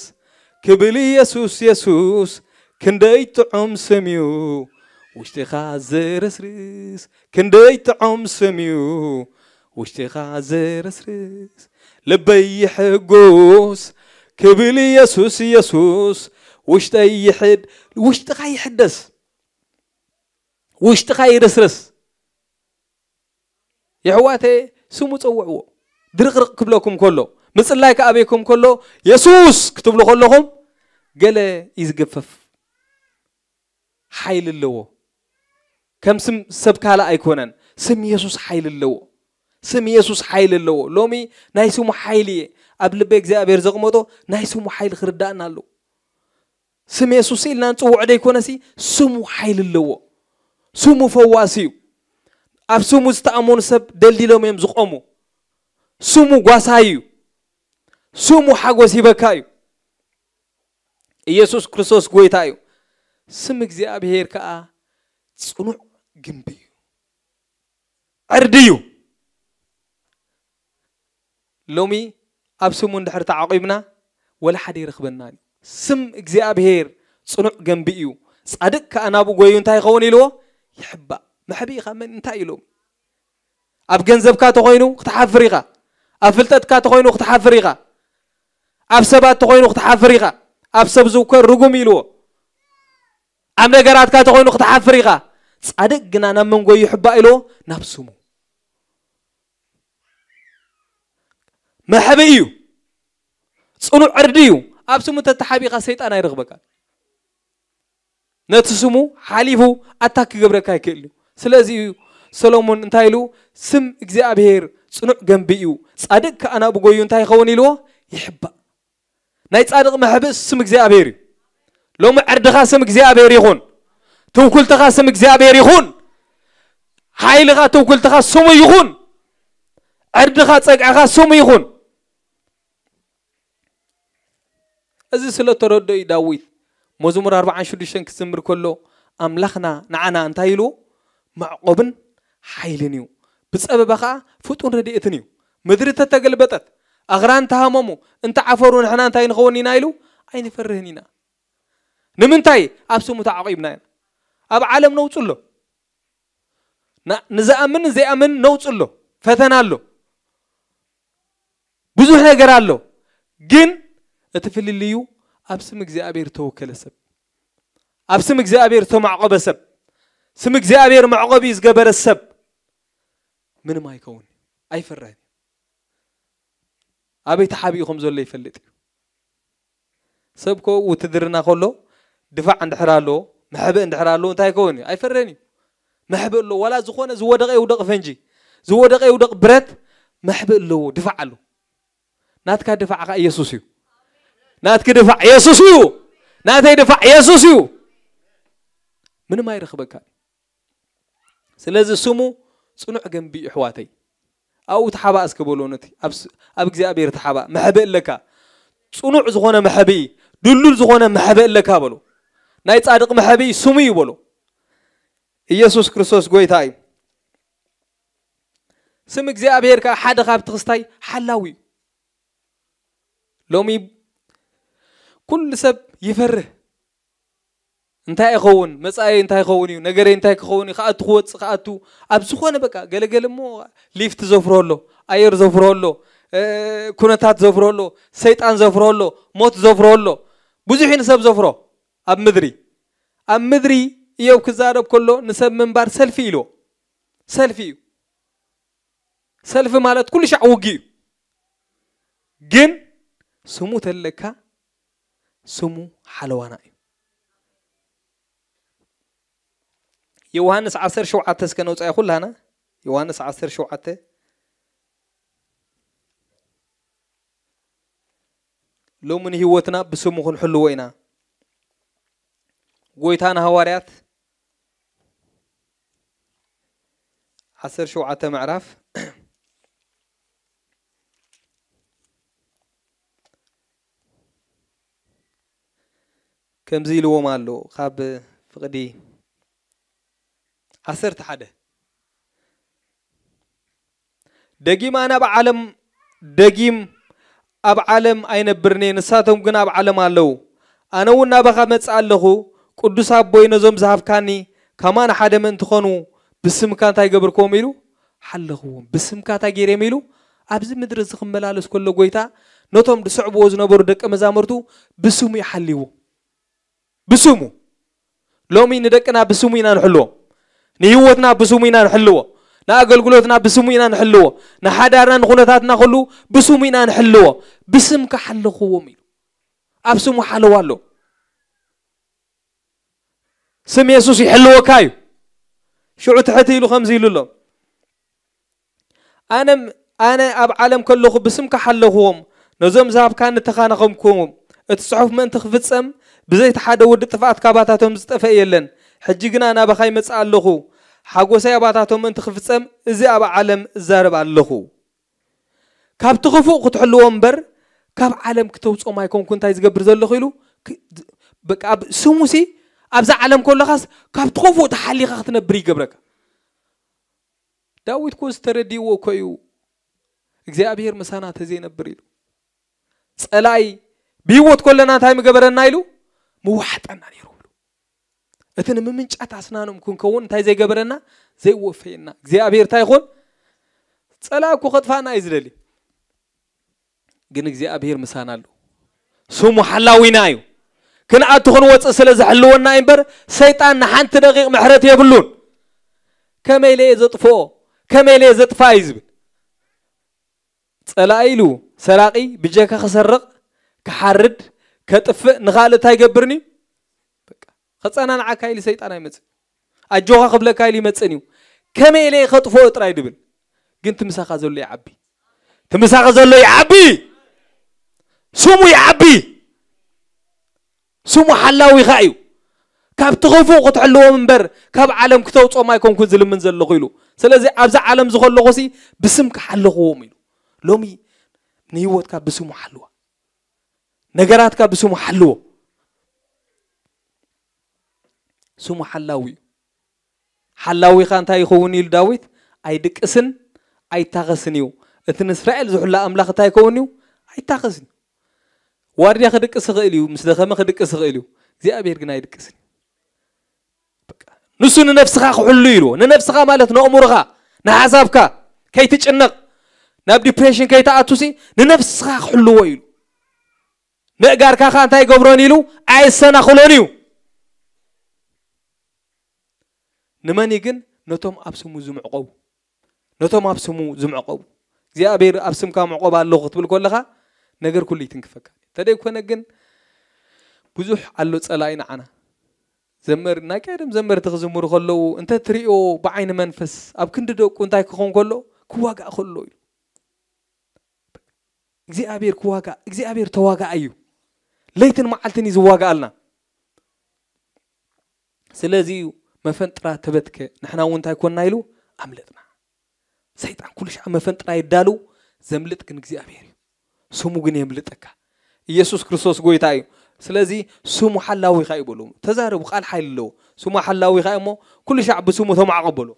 ክብል የሱስ የሱስ፣ ክንደይ ጥዑም ስም እዩ ውሽጥኻ ዘረስርስ፣ ክንደይ ጥዑም ስም እዩ ውሽጥኻ ዘረስርስ። ልበይ ይሕጎስ ክብል የሱስ የሱስ፣ ውሽጠይ ይሕድ-፣ ውሽጥኻ ይሕደስ፣ ውሽጥኻ ይርስርስ። የሕዋተ ስሙ ጸውዕዎ። ድርቕርቕ ክብለኩም ከሎ፣ ምጽላይ ክኣበየኩም ከሎ፣ የሱስ ክትብሉ ከለኹም ገለ እዩ ዝገፈፍ። ሓይሊ ኣለዎ። ከም ስም ሰብ ካልእ ኣይኮነን። ስም የሱስ ሓይሊ ኣለዎ። ስም የሱስ ሓይሊ ኣለዎ። ሎሚ ናይ ስሙ ሓይሊ እየ። ኣብ ልቢ እግዚኣብሔር ዘቕመጦ ናይ ስሙ ሓይሊ ክርዳእና ኣለዎ። ስም የሱስ ኢልና ንጽውዖ ደይኮነሲ፣ ስሙ ሓይሊ ኣለዎ። ስሙ ፈዋሲ እዩ። ኣብ ስሙ ዝተኣመኑ ሰብ ደልዲሎም እዮም ዝቖሙ። ስሙ ጓሳይ እዩ። ስሙ ሓጎስ ሂበካ እዩ። ኢየሱስ ክርስቶስ ጎይታ እዩ። ስም እግዚኣብሔር ከኣ ጽኑዕ ግንቢ እዩ። ዕርዲ እዩ። ሎሚ ኣብ ስሙ እንድሕር ተዓቂብና፣ ወላ ሓደ ይረኽበናን እዩ። ስም እግዚኣብሔር ጽኑዕ ገንቢ እዩ። ጻድቅ ከኣ ናብኡ ጎዩ እንታይ ይኸውን ኢልዎ? ይሕባእ። መሕብኢኻ መን እንታይ ኢሎም? ኣብ ገንዘብካ ተኾይኑ ክትሓፍር ኢኻ። ኣብ ፍልጠትካ ተኾይኑ ክትሓፍር ኢኻ። ኣብ ሰባት ተኾይኑ ክትሓፍር ኢኻ። ኣብ ሰብ ዝውከር ርጉም ኢልዎ። ኣብ ነገራትካ ተኾይኑ ክትሓፍር ኢኻ። ጻድቅ ግና ናብ መን ጎዩ ይሕባእ ኢልዎ? ናብ ስሙ። መሕብኢ እዩ። ጽኑዕ ዕርዲ እዩ። ኣብ ስሙ ተተሓቢእካ ሰይጣን ኣይረኽበካን። ነቲ ስሙ ሓሊፉ ኣታክ ክገብረካ ኣይክእል እዩ። ስለዚ እዩ ሰሎሞን እንታይ ኢሉ? ስም እግዚኣብሔር ጽኑዕ ገንቢ እዩ፣ ጻድቅ ከኣ ናብኡ ጎዩ እንታይ ይኸውን ኢልዎ? ይሕባእ። ናይ ጻድቕ መሕብእ ስም እግዚኣብሔር እዩ። ሎሚ ዕርድኻ ስም እግዚኣብሔር ይኹን። ትውክልትኻ ስም እግዚኣብሔር ይኹን። ሓይልኻ ትውክልትኻ ስሙ ይኹን። ዕርድኻ ጸግዕኻ ስሙ ይኹን። እዚ ስለ ተረድኦ እዩ ዳዊት መዝሙር ኣርብዓን ሽዱሽተን ክዝምር ከሎ ኣምላኽና ንዓና እንታይ ኢሉ? መዕቆብን ሓይልን እዩ። ብጸበባ ኸኣ ፍጡን ረድኤትን እዩ። ምድሪ ተተገልበጠት፣ ኣኽራን ተሃመሙ፣ እንተ ዓፈሩ ንሕና እንታይ ንኸውን ኢና ኢሉ ኣይንፈርህን ኢና። ንምንታይ? ኣብ ስሙ ተዓቒብና ኢና። ኣብ ዓለም ነውጽ ኣሎ። ና- ንዝኣምን ዘይኣምን ነውጽ ኣሎ። ፈተና ኣሎ። ብዙሕ ነገር ኣሎ። ግን እቲ ፍልልዩ ኣብ ስም እግዚኣብሔር ተወከለ ሰብ፣ ኣብ ስም እግዚኣብሔር ዝተማዕቆበ ሰብ፣ ስም እግዚኣብሔር መዕቆቢ ዝገበረ ሰብ ምንም ኣይከውን፣ ኣይፈርህን። ኣበይ ተሓቢኡ ከም ዘሎ ይፈልጥ እዩ። ሰብ ኮ ውትድርና ከሎ ድፋዕ እንድሕር ኣለዎ፣ መሕብእ እንድሕር ኣለዎ እንታይ ይከውን እዩ? ኣይፈርህን እዩ። መሕብእ ኣለዎ። ዋላ ዝኾነ ዝወደቐ ይውደቕ ፈንጂ፣ ዝወደቐ ይውደቕ ብረት፣ መሕብእ ኣለዎ፣ ድፋዕ ኣለዎ። ናትካ ድፋዕ ኸዓ ኢየሱስ እዩ። ናትኪ ድፋዕ ኢየሱስ እዩ። ናተይ ድፋዕ ኢየሱስ እዩ። ምንም ኣይረኽበካ። ስለዚ ስሙ ጽኑዕ ገንቢ እዩ፣ ኣሕዋተይ። ኣብኡ ተሓባእ እስከ በሎ። ነቲ ኣብ ስ- ኣብ እግዚኣብሔር ተሓባእ። መሕብእ ኣለካ። ጽኑዕ ዝኾነ መሕብኢ፣ ድልዱል ዝኾነ መሕብእ ኣለካ በሎ። ናይ ጻድቕ መሕብኢ ስሙ እዩ በሎ። ኢየሱስ ክርስቶስ ጎይታ እዩ። ስም እግዚኣብሔር ከኣ ሓደ ካብቲ ክስታይ ሓላዊ እዩ። ሎሚ ኩሉ ሰብ ይፈርህ። እንታይ ይኸውን? መጻኢ እንታይ ይኸውን እዩ? ነገረይ እንታይ ክኸውን እዩ? ክኣቱ ክወጽእ ክኣቱ ኣብ ዝኾነ በቃ ገለገለ እሞ ሊፍት ዘፍሮ ኣሎ፣ ኣየር ዘፍሮ ኣሎ፣ እ፣ ኩነታት ዘፍሮ ኣሎ፣ ሰይጣን ዘፍሮ ኣሎ፣ ሞት ዘፍሮ ኣሎ። ብዙሕ እዩ ንሰብ ዘፍሮ ኣብ ምድሪ። ኣብ ምድሪ እዮብ ክዛረብ ከሎ ንሰብ ምንባር ሰልፊ ኢልዎ። ሰልፊ እዩ። ሰልፊ ማለት ኩሉ ሻዕ ውጊ እዩ። ግን ስሙ ተለካ ስሙ ሓለዋና እዩ። ዮሃንስ ዓሰርተ ሸውዓተ እስከ ነውጻኢ ኩላና። ዮሃንስ ዓሰርተ ሸውዓተ። ሎሚ ንህይወትና ብስሙ ክንሕልዎ ኢና። ጎይታ ንሃዋርያት ዓሰርተ ሸውዓተ ምዕራፍ ከምዚ ኢልዎም ኣሎ። ካብ ፍቕዲ ዓሰርተ ሓደ ደጊም ኣነ ኣብ ዓለም ደጊም ኣብ ዓለም ኣይነብርን እየ፣ ንሳቶም ግን ኣብ ዓለም ኣለዉ። ኣነ እውን ናባኻ መጽእ ኣለኹ። ቅዱስ ኣቦይ፣ ነዞም ዝሃብካኒ ከማን ሓደ ምእንቲ ኾኑ ብስምካ እንታይ ገብርክዎም ኢሉ ሓለኽዎም። ብስምካ እንታይ ገይርዮም ኢሉ ኣብዚ ምድሪ እዚ ክመላለስ ከሎ ጎይታ ነቶም ዝስዕብዎ ዝነበሩ ደቀ መዛሙርቱ ብስሙ ይሓልይዎም። ብስሙ። ሎሚ ንደቅና ብስሙ ኢና ንሕልዎ። ንህይወትና ብስሙ ኢና ንሕልዎ። ንኣገልግሎትና ብስሙ ኢና ንሕልዎ። ንሓዳርና ንኹነታትና ኩሉ ብስሙ ኢና ንሕልዎ። ብስምካ ሓለኽዎም ኢሉ። ኣብ ስሙ ሓለዋ ኣሎ። ስም የሱስ ይሕልወካ እዩ። ሽዑ ትሕት ኢሉ ከምዚ ኢሉ ኣሎ። ኣነ ኣነ ኣብ ዓለም ከለኹ ብስምካ ሓለኽዎም፣ ነዞም ዝሃብካኒ ተኻናኸምክዎም። እቲ ጽሑፍ ምእንቲ ክፍጸም ብዘይ እቲ ሓደ ወዲ ጥፍኣት ካባታቶም ዝጠፍአ የለን። ሕጂ ግና ናባኻ ይመጽእ ኣለኹ። ሓጎሰይ ኣባታቶም ምእንቲ ክፍጸም እዚ ኣብ ዓለም እዛረብ ኣለኹ። ካብቲ ክፉእ ክትሕልዎም እምበር ካብ ዓለም ክተውጾም ኣይኮንኩ እንታይ ዝገብር ዘለኹ ኢሉ ክ- በቃ ኣብ ስሙሲ ኣብዛ ዓለም ከለኻስ ካብቲ ክፉእ ተሓሊኻ ክትነብር ይገብረካ። ዳዊት ኮ ዝተረድእዎ እኮ እዩ እግዚኣብሔር ምሳና ተዘይነብር ኢሉ። ጸላኢ ብህይወት ከለና እንታይ ምገበረና ኢሉ ምዋሕጠና ነይሩ ብሉ። እቲ ንምምንጫት ኣስናኖም ክንከውን እንታይ ዘይገበረና ዘይወፈየና እግዚኣብሔር እንታይ ይኾን? ጸላኢ እኮ ከጥፋና እዩ ዝደሊ። ግን እግዚኣብሔር ምሳና ኣሎ። ስሙ ሓላዊና እዩ። ክንኣቱ ክንወፅእ ስለ ዝሕልወና እዩ እምበር ሰይጣን ንሓንቲ ደቂቕ ምሕረት የብሉን። ከመይ ኢለ እየ ዘጥፍኦ? ከመይ ኢለ እየ ዘጥፋ እዩ ዝብል። ጸላኢ ኢሉ ሰራቒ ብጀካ ክሰርቕ፣ ክሓርድ፣ ከጥፍእ፣ ንኻልእ እንታይ ይገብርን እዩ? በቃ፣ ከጸናንዓካ ኢሉ ሰይጣን ኣይመጽእ። ኣጆኻ ክብለካ ኢሉ ይመጽእን እዩ። ከመይ ኢለ ከጥፍኦ ጥራይ ድብል። ግን ትምሳኻ ዘሎ ይዓቢ። ትምሳኻ ዘሎ ይዓቢ። ስሙ ይዓቢ። ስሙ ሓላዊኻ እዩ። ካብ ትኽፉእ ክትሕልዎም እምበር ካብ ዓለም ክተውፅኦም ኣይኮንኩን ዝልምን ዘለኹ ኢሉ። ስለዚ ኣብዛ ዓለም ዝኸለኹሲ ብስም ክሓለኽዎም ኢሉ። ሎሚ ንህይወትካ ብስሙ ሓልዋ። ነገራትካ ብስሙ ሓልዎ። ስሙ ሓላዊ እዩ። ሓላዊኻ እንታይ ይኸውን ኢሉ ዳዊት? ኣይድቅስን ኣይታኸስን እዩ። እቲ ንእስራኤል ዝሕሉ ኣምላኽ እንታይ ይኸውን እዩ? ኣይታኸስን እዩ። ዋርድያ ክድቅስ ይኽእል እዩ፣ ምስ ደኸመ ክድቅስ ይኽእል እዩ። እግዚኣብሔር ግን ኣይድቅስን እዩ። በቃ፣ ንሱ ንነፍስኻ ክሕሉ ኢሉ። ንነፍስኻ ማለት ንኣእምሮኻ፣ ንሓሳብካ ከይትጭነቕ፣ ናብ ዲፕሬሽን ከይትኣቱሲ ንነፍስኻ ክሕልዎ ኢሉ። ነእጋርካ ኸኣ እንታይ ይገብሮን ኢሉ? ኣየሰናኽሎን እዩ። ንመን እዩ ግን? ነቶም ኣብ ስሙ ዝምዕቆቡ። ነቶም ኣብ ስሙ ዝምዕቆቡ። እግዚኣብሔር ኣብ ስምካ ምዕቆብ ኣለኹ ክትብል ከለኻ ነገር ኩሉ ይትንክፈካ። ተደይኮነ ግን ብዙሕ ኣሎ ጸላኢ ንዓና። ዘመር ናይ ቀደም ዘመርቲ ክዝምሩ ከለዉ እንተ ትሪኦ ብዓይኒ መንፈስ ኣብ ክንዲ ደቁ እንታይ ክኸውን ከሎ ክዋጋእ ከሎ እዩ። እግዚኣብሔር ክዋጋእ እግዚኣብሔር ተዋጋእ እዩ። ለይትን መዓልትን እዩ ዝዋጋኣልና። ስለዚ እዩ መፈንጥራ ተበትከ ንሕና እውን እንታይ ኮንና ኢሉ ኣምለጥና። ሰይጣን ኩሉ ሻዕ መፈንጥራ ይዳሉ። ዘምልጥ ግን እግዚኣብሔር እዩ። ስሙ ግን የምልጠካ። ኢየሱስ ክርስቶስ ጎይታ እዩ። ስለዚ ስሙ ሓላዊኻ እዩ በሉ። ተዛረቡ፣ ቃል ሓይሊ ኣለዎ። ስሙ ሓላዊኻ እዩ እሞ ኩሉ ሻዕ ብስሙ ተማዕቆ በሉ።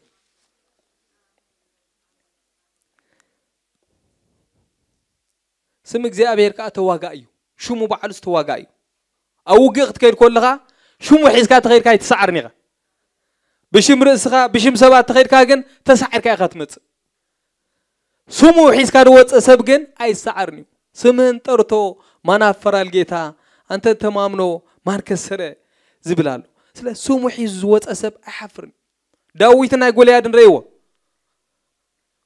ስም እግዚኣብሔር ከዓ ተዋጋእ እዩ። ሽሙ ባዕሉስ ተዋጋእ እዩ። ኣብ ውግእ ክትከይድ ከለኻ ሽሙ ሒዝካ ተኸይድካ ኣይትሰዓርን ኢኻ። ብሽም ርእስኻ ብሽም ሰባት ተኸይድካ ግን ተሳዒርካ ኢኻ ትመጽእ። ስሙ ሒዝካ ዝወፀ ሰብ ግን ኣይሰዓርን እዩ። ስምህን ጠርቶ ማን ኣፈራል ጌታ፣ አንተ ተማምኖ ማን ከሰረ ዝብል ኣሎ። ስለ ስሙ ሒዙ ዝወፀ ሰብ ኣይሓፍርን። ዳዊት ናይ ጎልያድን ረእይዎ።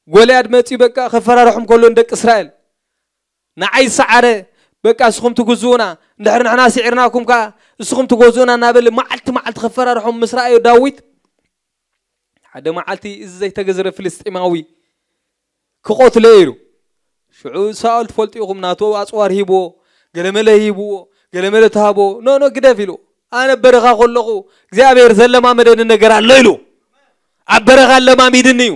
ጎልያድ መፂኡ በቃ ከፈራርሖም ከሎ ንደቂ እስራኤል ንዓይ ዝሰዓረ በቃ እስኹም ትግዝኡና፣ እንድሕር ንሕና ስዒርናኩም ከኣ እስኹም ትገዝኡና እናበለ መዓልቲ መዓልቲ ከፈራርሖም ምስ ረኣዮ ዳዊት ሓደ መዓልቲ እዚ ዘይተገዝረ ፍልስጤማዊ ክቐትሎ ኢሉ ሽዑ ሳኦል ትፈልጡ ኢኹም ናቱ ኣፅዋር ሂብዎ ገለመለ ሂብዎ ገለመለ ተሃቦ ኖ ኖ ግደፍ ኢሉ ኣነ በረኻ ከለኹ እግዚኣብሔር ዘለማመደኒ ነገር ኣሎ ኢሉ ኣብ በረኻ ኣለማሚድኒ እዩ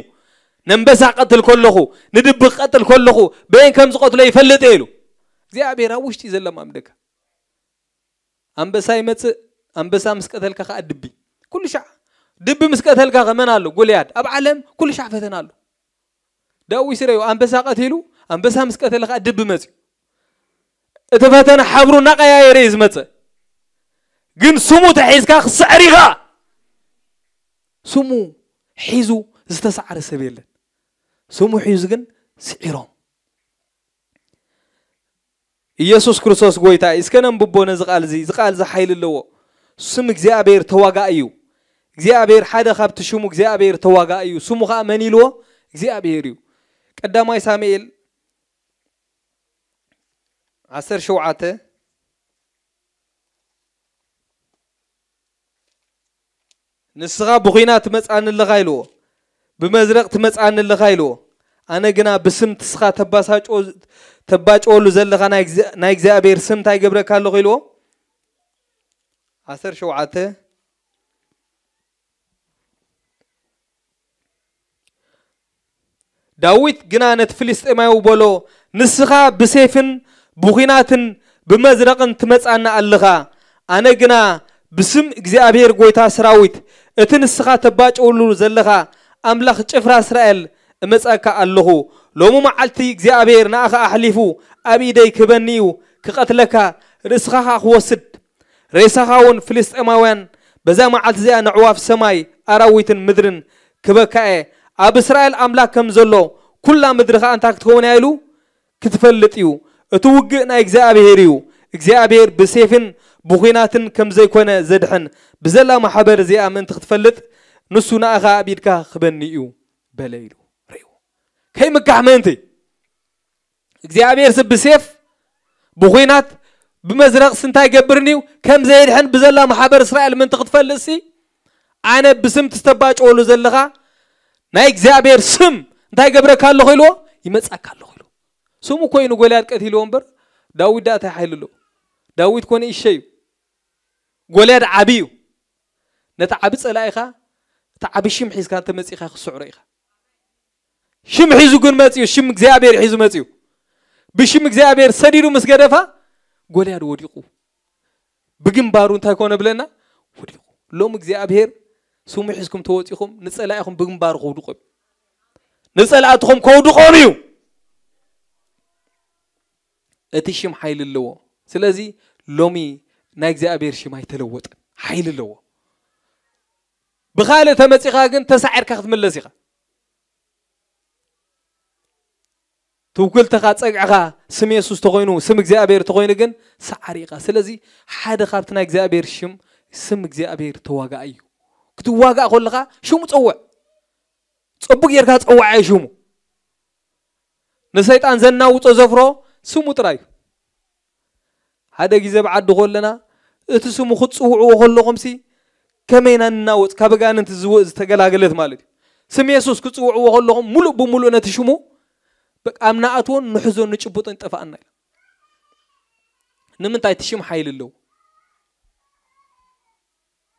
ነንበሳ ቀትል ከለኹ ንድቢ ቀትል ከለኹ በየን ከም ዝቐትሎ ይፈልጥ ኢሉ እግዚኣብሔር ኣብ ውሽጢ ዘለማምደካ ኣንበሳ ይመጽእ ኣንበሳ ምስ ቀተልካ ከዓ ድቢ ኩሉ ሻዕ ድቢ ምስ ቀተልካ ከመን ኣሎ ጎልያድ ኣብ ዓለም ኩሉ ሻዕ ፈተና ኣሎ ዳዊት ስረዩ ኣንበሳ ቀቲሉ ኣንበሳ ምስ ቀተለ ከዓ ድቢ መጽዩ እቲ ፈተነ ሓብሩ እናቀያየረ እዩ ዝመጽእ ግን ስሙ ተሒዝካ ክስዕር ኢኻ ስሙ ሒዙ ዝተሰዓረ ሰብ የለን ስሙ ሒዙ ግን ስዒሮም ኢየሱስ ክርስቶስ ጎይታ እዩ እስከ ነንብቦ ነዚ ቃል እዚ እዚ ቃል እዚ ሓይሊ ኣለዎ ስም እግዚኣብሔር ተዋጋእ እዩ እግዚኣብሔር ሓደ ካብቲ ሽሙ እግዚኣብሔር ተዋጋእ እዩ ስሙ ከዓ መን ኢልዎ እግዚኣብሔር እዩ ቀዳማይ ሳሙኤል ዓሰርተ ሸውዓተ ንስኻ ብኹናት ትመጽኣኒ ኣለኻ ኢልዎ፣ ብመዝረቕ ትመጽኣኒ ኣለኻ ኢልዎ። ኣነ ግና ብስም ንስኻ ተባሳጭዎ- ተባጭወሉ ዘለኻ ናይ እግዚኣብ- ናይ እግዚኣብሔር ስም እንታይ ገብረካ ኣለኹ ኢልዎ። ዓሰርተ ሸውዓተ ዳዊት ግና ነቲ ፍልስጤማዊ በሎ፣ ንስኻ ብሴፍን ብኲናትን ብመዝረቕን ትመጽኣና ኣለኻ፣ ኣነ ግና ብስም እግዚኣብሄር ጐይታ ሰራዊት፣ እቲ ንስኻ ተባጭወሉ ዘለኻ ኣምላኽ ጭፍራ እስራኤል እመጸካ ኣለኹ። ሎሚ መዓልቲ እግዚኣብሄር ንኣኻ ኣሕሊፉ ኣብ ኢደይ ክህበኒ እዩ፣ ክቐትለካ፣ ርእስኻ ኸኣ ክወስድ። ሬሳኻ እውን ፍልስጤማውያን በዛ መዓልቲ እዚኣ ነዕዋፍ ሰማይ ኣራዊትን ምድርን ክበካ እየ። ኣብ እስራኤል ኣምላኽ ከም ዘሎ ኩላ ምድሪ ኸኣ እንታይ ክትኸውን እያ ኢሉ ክትፈልጥ እዩ። እቲ ውግእ ናይ እግዚኣብሄር እዩ። እግዚኣብሄር ብሴፍን ብኹናትን ከም ዘይኮነ ዘድሕን ብዘላ ማሕበር እዚኣ ምእንቲ ክትፈልጥ ንሱ ንኣኻ ኣብ ኢድካ ክበኒ እዩ በለ ኢሉ ርእዩ። ከይምካሕ ምእንቲ እግዚኣብሔር ሲ ብሴፍ ብኹናት ብመዝረቕሲ እንታይ ይገብርኒ እዩ ከም ዘየድሕን ብዘላ ማሕበር እስራኤል ምእንቲ ክትፈልጥሲ ኣነ ብስም ትስተባጭወሉ ዘለኻ ናይ እግዚኣብሔር ስም እንታይ ይገብረካ ኣለኹ ኢልዎ ይመጻካ ኣለኹ ኢልዎ ስሙ ኮይኑ ጎልያድ ቀቲልዎ እምበር ዳዊት ዳኣ እንታይ ሓይሊ ኣለዎ ዳዊት ኮነ ይሸ እዩ ጎልያድ ዓቢ እዩ ነቲ ዓቢ ጸላኢኻ እቲ ዓቢ ሽም ሒዝካ እንተመጺኻ ክስዕሮ ኢኻ ሽም ሒዙ ግን መጽዩ ሽም እግዚኣብሔር ሒዙ መጽዩ ብሽም እግዚኣብሔር ሰዲዱ ምስ ገደፋ ጎልያድ ወዲቑ ብግንባሩ እንታይ ኮነ ብለና ወዲቑ ሎም እግዚኣብሔር ስሙ ሒዝኩም ተወጺኹም ንጸላኢኹም ብግንባሩ ከውድቆ ንጸላእትኹም ከውድቖም እዩ። እቲ ሽም ሓይሊ ኣለዎ። ስለዚ ሎሚ ናይ እግዚኣብሔር ሽም ኣይተለወጠን፣ ሓይሊ ኣለዎ። ብኻልእ ተመጺኻ ግን ተሳዒርካ ክትምለስ ኢኻ። ትውክልትኻ፣ ጸግዕኻ ስም የሱስ ተኾይኑ፣ ስም እግዚኣብሔር ተኾይኑ ግን ሰዓሪ ኢኻ። ስለዚ ሓደ ካብቲ ናይ እግዚኣብሔር ሽም፣ ስም እግዚኣብሔር ተዋጋእ እዩ። ክትዋጋእ ከለኻ ሽሙ ጸውዕ። ጸቡቕ ጌርካ ጸውዓዮ ሽሙ። ንሰይጣን ዘናውጾ ዘፍሮ ስሙ ጥራይ እዩ። ሓደ ግዜ ኣብ ዓዲ ከለና እቲ ስሙ ክትጽውዕዎ ከለኹምሲ ከመይ ኢና ንናወጽ፣ ካብ ኣጋንንቲ ዝወ-፣ ዝተገላገለት ማለት እዩ። ስም የሱስ ክትጽውዕዎ ከለኹም ሙሉእ ብሙሉእ ነቲ ሽሙ በቃ ኣብ ንኣትዎን ንሕዞን ንጭብጦን ይጠፋኣና ኢላ። ንምንታይ? እቲ ሽም ሓይሊ ኣለዎ።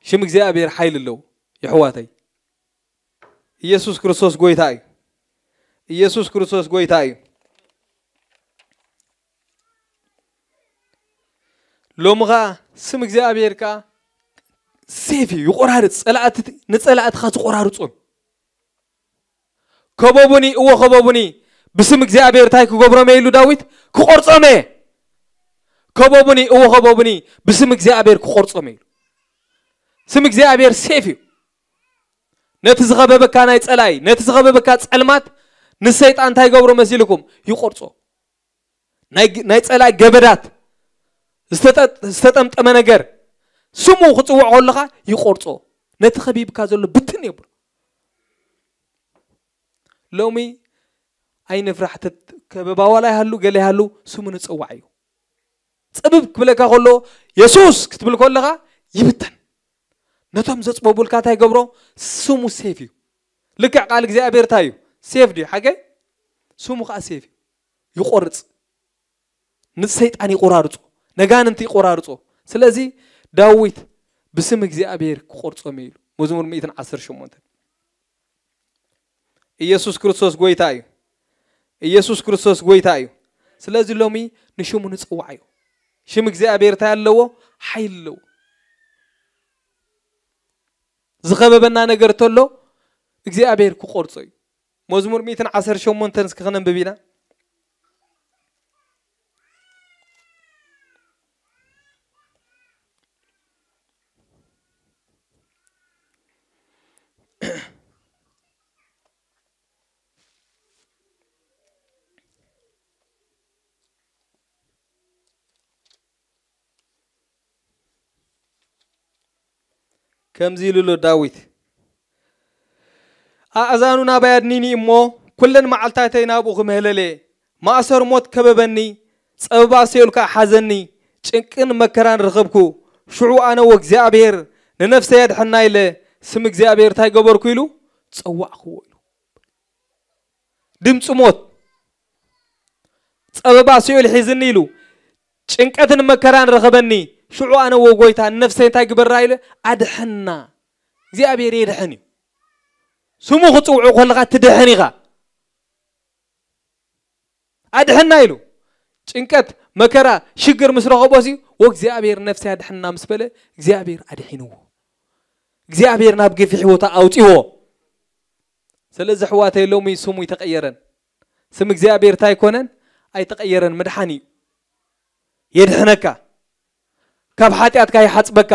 ሽም እግዚኣብሔር ሓይሊ ኣለዎ። የሕዋተይ፣ ኢየሱስ ክርስቶስ ጎይታ እዩ። ኢየሱስ ክርስቶስ ጎይታ እዩ። ሎሚ ኸኣ ስም እግዚኣብሔር ከኣ ሴፍ እዩ፣ ይቆራርጽ። ጸላእቲ፣ ንጸላእትኻ ዝቆራርጾም። ከበቡኒ፣ እወ ከበቡኒ፣ ብስም እግዚኣብሔር እንታይ ክገብሮም እየ ኢሉ ዳዊት? ክቆርጾም እየ። ከበቡኒ፣ እወ ከበቡኒ፣ ብስም እግዚኣብሔር ክቆርጾም እየ ኢሉ። ስም እግዚኣብሔር ሴፍ እዩ። ነቲ ዝኸበበካ ናይ ጸላይ፣ ነቲ ዝኸበበካ ጸልማት ንሰይጣን እንታይ ይገብሮ መሲልኩም? ይቆርጾ። ናይ፣ ናይ ጸላይ ገበዳት፣ ዝተጠ-፣ ዝተጠምጠመ ነገር ስሙ ክጽውዕ ከለኻ ይቆርጾ። ነቲ ከቢብካ ዘሎ ብትን የብሎ። ሎሚ ኣይንፍራሕ። ተት-፣ ከበባ ዋላ ይሃሉ፣ ገለ ይሃሉ፣ ስሙ ንጸዋዕ እዩ። ጽብብ ክብለካ ከሎ፣ የሱስ ክትብል ከለኻ ይብተን። ነቶም ዘጽበቡልካ እንታይ ገብሮ? ስሙ ሴፍ እዩ። ልክዕ ቃል እግዚኣብሔር እንታይ እዩ? ሴፍ ድዩ ሓገይ? ስሙ ኸኣ ሴፍ እዩ። ይቆርጽ። ንሰይጣን ይቆራርጾ፣ ነጋንንቲ ይቆራርጾ። ስለዚ ዳዊት ብስም እግዚኣብሔር ክቆርጾም እዩ ኢሉ። መዝሙር ሚእትን ዓሰርተ ሸሞንተን። ኢየሱስ ክርስቶስ ጎይታ እዩ። ኢየሱስ ክርስቶስ ጎይታ እዩ። ስለዚ ሎሚ ንሽሙ ንጽዋዕ እዩ። ሽም እግዚኣብሔር እንታይ ኣለዎ? ሓይሊ ኣለዎ። ዝኸበበና ነገር ተሎ እግዚኣብሔር ክቆርጾ እዩ። መዝሙር ሚእትን ዓሰርተ ሸሞንተን እስኪ ክነንብብ ኢና። ከምዚ ኢሉ ኣሎ ዳዊት፣ ኣእዛኑ ናባይ ኣድኒኒ እሞ፣ ኩለን መዓልታተይ ናብኡ ክምህለል እየ። ማእሰር ሞት ከበበኒ፣ ጸበባ ሲኦል ከኣ ሓዘኒ። ጭንቅን መከራን ረኸብኩ። ሽዑ ኣነ፣ ወእግዚኣብሔር ንነፍሰይ ኣድሕና ኢለ፣ ስም እግዚኣብሔር እንታይ ገበርኩ ኢሉ ጸዋዕክዎ ኢሉ። ድምፂ ሞት፣ ጸበባ ሲኦል ሒዝኒ ኢሉ፣ ጭንቀትን መከራን ረኸበኒ። ሽዑ ኣነ፣ ወጎይታ፣ ንነፍሰይ እንታይ ግበራ ኢለ? ኣድሕና። እግዚኣብሔር የድሕን እዩ። ስሙ ክጽውዑ ከለኻ ትድሕን ኢኻ። ኣድሕና ኢሉ። ጭንቀት፣ መከራ፣ ሽግር ምስ ረኸቦ ሲ፣ "ወእግዚኣብሔር ነፍሰይ ኣድሕና" ምስ በለ፣ እግዚኣብሔር ኣድሒንዎ። እግዚኣብሔር ናብ ገፊሕ ቦታ ኣውጺዎ። ስለዚ ኣሕዋተይ፣ ሎሚ ስሙ ኣይተቐየረን። ስም እግዚኣብሔር እንታይ ኣይኮነን? ኣይተቐየረን። ምድሓን እዩ። የድሕነካ። ካብ ሓጢኣትካ ይሓጽበካ።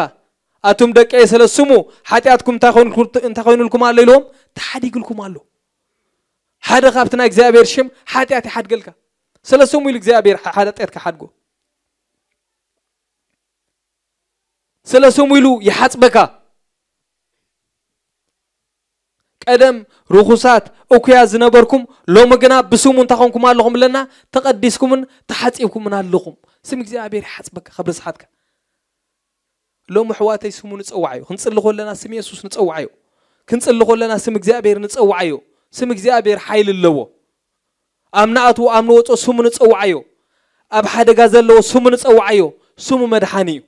"ኣቱም ደቀየ፣ ስለ ስሙ ሓጢኣትኩም እንታይ ኮይኑልኩ-፣ እንታይ ኮይኑልኩም ኣሎ?" ኢልዎም፣ ተሓዲግልኩም ኣሎ። ሓደ ካብቲ ናይ እግዚኣብሔር ሽም ሓጢኣት ይሓድገልካ። ስለ ስሙ ኢሉ እግዚኣብሔር ሓ-፣ ሓጢኣትካ ሓድጎ። ስለ ስሙ ኢሉ ይሓጽበካ። ቀደም ርኹሳት እኩያት ዝነበርኩም፣ ሎሚ ግና ብስሙ እንታይ ኮንኩም ኣለኹም ኣለና? ተቐዲስኩምን ተሓጺብኩምን ኣለኹም። ስም እግዚኣብሔር ይሓጽበካ ካብ ርስሓትካ። ሎሚ ኣሕዋተይ ስሙ ንጸውዓዮ። ክንጽሊ ከለና ስም የሱስ ንጸውዓዮ። ክንጽሊ ከለና ስም እግዚኣብሔር ንጸውዓዮ። ስም እግዚኣብሔር ሓይሊ ኣለዎ። ኣብ ንኣትዎ ኣብ ንወጾ ስሙ ንጸውዓዮ። ኣብ ሓደጋ ዘለዎ ስሙ ንጸውዓዮ። ስሙ መድሓኒ እዩ።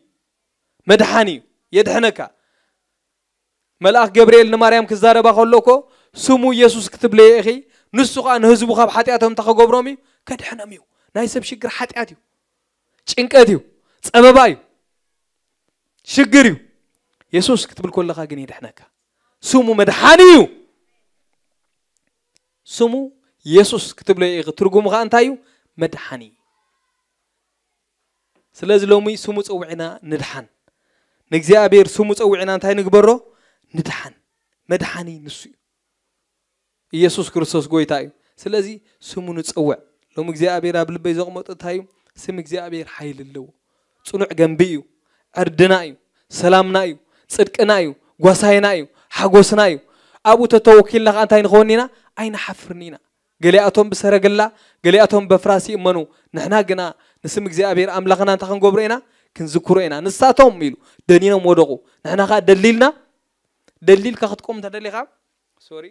መድሓኒ እዩ። የድሕነካ። መልኣኽ ገብርኤል ንማርያም ክዛረባ ከሎ እኮ፣ "ስሙ ኢየሱስ ክትብለዮ ኢኺ፣ ንሱ ኸኣ ንህዝቡ ካብ ሓጢኣቶም እንታይ ክገብሮም እዩ? ከድሕኖም እዩ።" ናይ ሰብ ሽግር ሓጢኣት እዩ። ጭንቀት እዩ። ጸበባ እዩ። ሽግር እዩ። የሱስ ክትብል ከለኻ ግን የድሕነካ። ስሙ መድሓኒ እዩ። ስሙ የሱስ ክትብሎ ኢኺ። ትርጉሙ ኸዓ እንታይ እዩ? መድሓኒ። ስለዚ ሎሚ ስሙ ጸዊዕና ንድሓን። ንእግዚኣብሔር ስሙ ጸዊዕና እንታይ ንግበሮ? ንድሓን። መድሓኒ ንሱ እዩ። ኢየሱስ ክርስቶስ ጎይታ እዩ። ስለዚ ስሙ ንጸውዕ። ሎሚ እግዚኣብሔር ኣብ ልበይ ዘቕመጦ እንታይ እዩ? ስም እግዚኣብሔር ሓይሊ ኣለዎ። ጽኑዕ ገንቢ እዩ። ዕርድና እዩ። ሰላምና እዩ። ጽድቅና እዩ። ጓሳይና እዩ። ሓጎስና እዩ። ኣብኡ ተተወኪልና ኸዓ እንታይ ንኸውን ኢና? ኣይንሓፍርን ኢና። ገሊኣቶም ብሰረገላ፣ ገሊኣቶም በፍራስ ይእመኑ። ንሕና ግና ንስም እግዚኣብሔር ኣምላኽና እንታይ ክንገብሮ ኢና? ክንዝክሮ ኢና። ንሳቶም ኢሉ ደኒኖም ወደቑ። ንሕና ኸዓ ደሊልና፣ ደሊልካ ክትቆም እንተደሊኻ፣ ሶሪ፣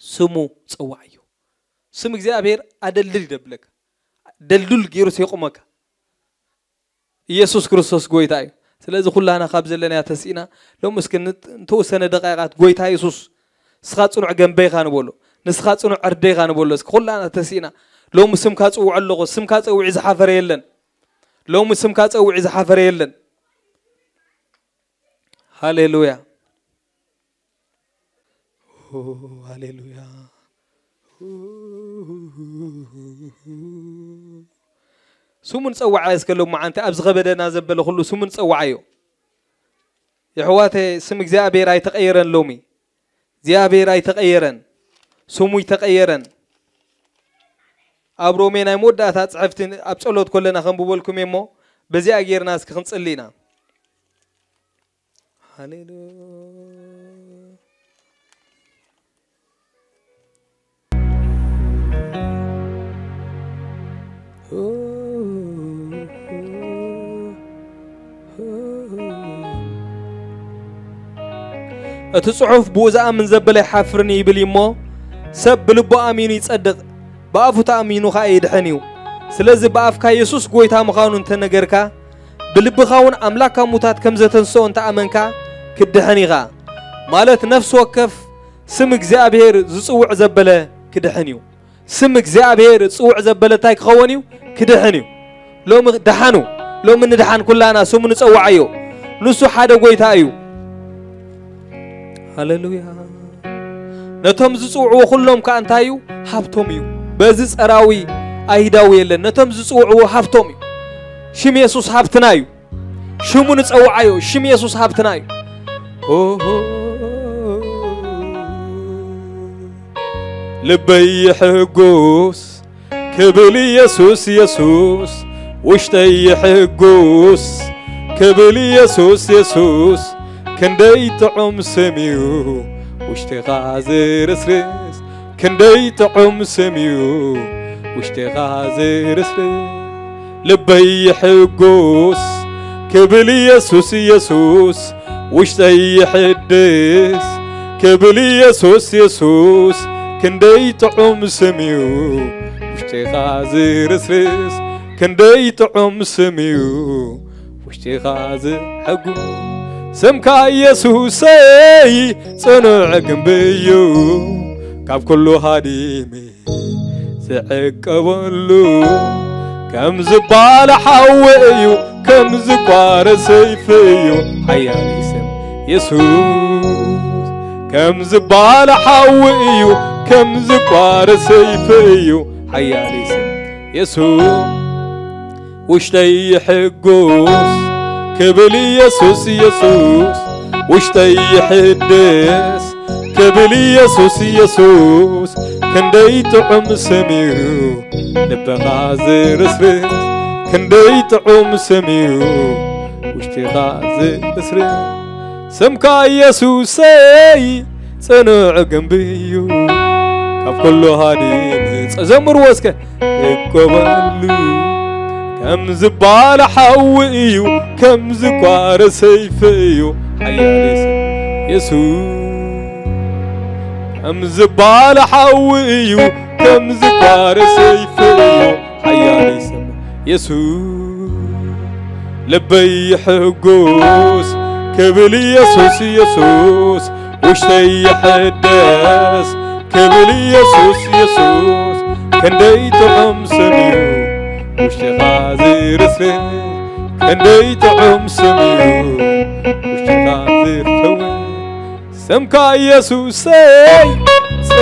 ስሙ ጸዋዓዮ። ስም እግዚኣብሔር ኣደልድል ይደብለካ። ደልዱል ገይሩ የቑመካ። ኢየሱስ ክርስቶስ ጎይታ እዩ። ስለዚ ኩላና ካብ ዘለናያ ተሲእና ሎሚ እስኪ ንት-፣ ንተወሰነ ደቂቃት ጎይታ የሱስ ንስኻ ጽኑዕ ገንበይኻ ንበሎ። ንስኻ ጽኑዕ ዕርደይኻ ንበሎ። እስኪ ኩላና ተሲእና ሎሚ ስምካ ጽውዖ ኣለኹ። ስምካ ጸዊዑ ዝሓፈረ የለን። ሎሚ ስምካ ጸዊዑ ዝሓፈረ የለን። ሃሌሉያ። ኦ፣ ሃሌሉያ። ስሙ ንጸውዓዮ እስከ ሎመዓንቲ ኣብ ዝኸበደና ዘበለ ኩሉ ስሙ ንጸውዓዮ። የሕዋተ ስም እግዚኣብሔር ኣይተቐየረን ሎሚ። እግዚኣብሔር ኣይተቐየረን። ስሙ ኣይተቐየረን። ኣብ ሮሜ ናይ መወዳእታ ጽሕፍቲ ኣብ ጸሎት ከለና ከንብበልኩም እየ እሞ በዚኣ ጌርና እስኪ ክንጽሊ ኢና። ሃሌሉያ። እቲ ጽሑፍ ብኡ ዝኣምን ዘበለ ኣይሓፍርን እዩ ይብል እዩ እሞ፣ ሰብ ብልቡ ኣሚኑ ይጸድቕ፣ ብኣፉ ተኣሚኑ ኸኣ ይድሕን እዩ። ስለዚ ብኣፍካ የሱስ ጐይታ ምዃኑ እንተነገርካ፣ ብልብኻ እውን ኣምላኽ ካብ ሙታት ከም ዘተንስኦ እንተኣመንካ፣ ክትድሕን ኢኻ። ማለት ነፍሲ ወከፍ ስም እግዚኣብሔር ዝጽውዕ ዘበለ ክድሕን እዩ። ስም እግዚኣብሔር ዝጽውዕ ዘበለ እንታይ ክኸውን እዩ? ክድሕን እዩ። ሎሚ ደሓኑ፣ ሎሚ ንድሓን ኩላና ስሙ ንጸውዓዮ። ንሱ ሓደ ጐይታ እዩ። ሃሌሉያ። ነቶም ዝጽውዕዎ ኩሎም ከኣ እንታይ እዩ? ሃብቶም እዩ። በዚ ጸራዊ ኣይሁዳዊ የለን። ነቶም ዝጽውዕዎ ሃብቶም እዩ። ሽም የሱስ ሃብትና እዩ። ሽሙ ንጸውዓዮ። ሽም የሱስ ሃብትና እዩ። ኦሆ። ልበይ ይሕጎስ ክብል የሱስ የሱስ፣ ውሽጠይ ይሕጎስ ክብል የሱስ የሱስ፣ ክንደይ ጥዑም ስም እዩ ውሽጥኻ ዝርስርስ፣ ክንደይ ጥዑም ስም እዩ ውሽጥኻ ዝርስርስ። ልበይ ይሕጎስ ክብል የሱስ የሱስ፣ ውሽጠይ ይሕድስ ክብል የሱስ የሱስ፣ ክንደይ ጥዑም ስም እዩ ውሽጥኻ ዝርስርስ፣ ክንደይ ጥዑም ስም እዩ ውሽጥኻ ዝሕጉ። ስምካ የሱሰይ ጽኑዕ ግንቢ እዩ ካብ ኩሉ ሃዲሚ ዝዕቀበሉ። ከም ዝባለ ሓዊ እዩ፣ ከም ዝቋረ ሰይፊ እዩ ሓያል ስም የሱስ። ከም ዝባለ ሓዊ እዩ፣ ከም ዝቋረ ሰይፊ እዩ ሓያል ስም የሱስ። ውሽጠይ ይሕጎስ ክብል የሱስ የሱስ፣ ውሽጠይ ይሕደስ ክብል የሱስ የሱስ፣ ክንደይ ጥዑም ስም እዩ ልብኻ ዝርስርስ፣ ክንደይ ጥዑም ስም እዩ ውሽጥኻ ዝርስርስ። ስምካ የሱሰይ ጽኑዕ ግንቢ እዩ ካብ ኩሉ ሃዲም። ጸ-፣ ዘምርዎ እስከ። እቆመሉ ከም ዝባለ ሓዊ እዩ፣ ከም ዝቋረ ሰይፊ እዩ ሓያል ስም የሱስ። ከም ዝባለ ሓዊ እዩ፣ ከም ዝቋረ ሰይፊ እዩ ሓያል ስም የሱስ። ልበይ ይሕጎስ ክብል የሱስ የሱስ፣ ውሽጠይ ይሕደስ ክብል የሱስ የሱስ፣ ክንደይ ጥዑም ስም እዩ ውሽጥኻ ዝርስርስ፣ ክንደይ ጥዑም ስም እዩ ውሽጥኻ ዝፈውስ። ስምካ የሱሰይ ጽ-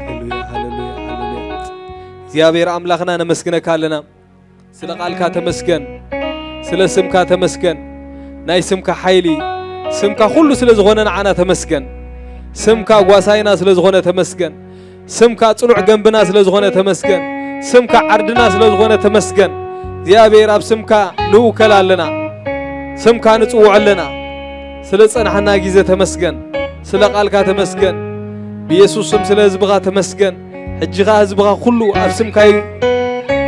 ሃሌሉያ፣ ሃሌሉያ፣ ሃሌሉያ። እግዚኣብሔር ኣምላኽና ነመስግነካ ኣለና። ስለ ቃልካ ተመስገን፣ ስለ ስምካ ተመስገን። ናይ ስምካ ሓይሊ፣ ስምካ ኩሉ ስለ ዝኾነ ንዓና ተመስገን። ስምካ ጓሳይና ስለ ዝኾነ ተመስገን። ስምካ ጽኑዕ ገንብና ስለ ዝኾነ ተመስገን። ስምካ ዓርድና ስለ ዝኾነ ተመስገን። እግዚኣብሔር ኣብ ስምካ ንውከል ኣለና። ስምካ ንጽውዕ ኣለና። ስለ ጸናሕና ግዜ ተመስገን። ስለ ቃልካ ተመስገን። ብየሱስ ስም ስለ ህዝብኻ ተመስገን። ሕጂ ኸኣ ህዝብኻ ኩሉ ኣብ ስምካ ዩ-፣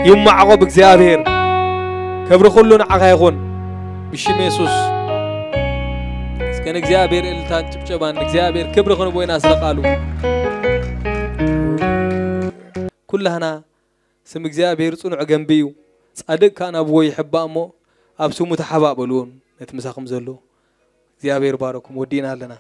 ይማዕቖብ እግዚኣብሔር። ክብሪ ኩሉ ንዓኻ ይኹን። ብሽም የሱስ። እስከ ንእግዚኣብሔር እልልታን ጭብጨባን ንእግዚኣብሔር ክብሪ ክንቦ ኢና ስለ ቃሉ። ኩላህና ስም እግዚኣብሔር ጽኑዕ ገንቢ እዩ። ጻድቅ ከኣ ናብዎ ይሕባእ እሞ ኣብ ስሙ ተሓባእ በልዎም ነቲ ምሳኹም ዘሎ። እግዚኣብሔር ባረኩም። ወዲእና ኣለና።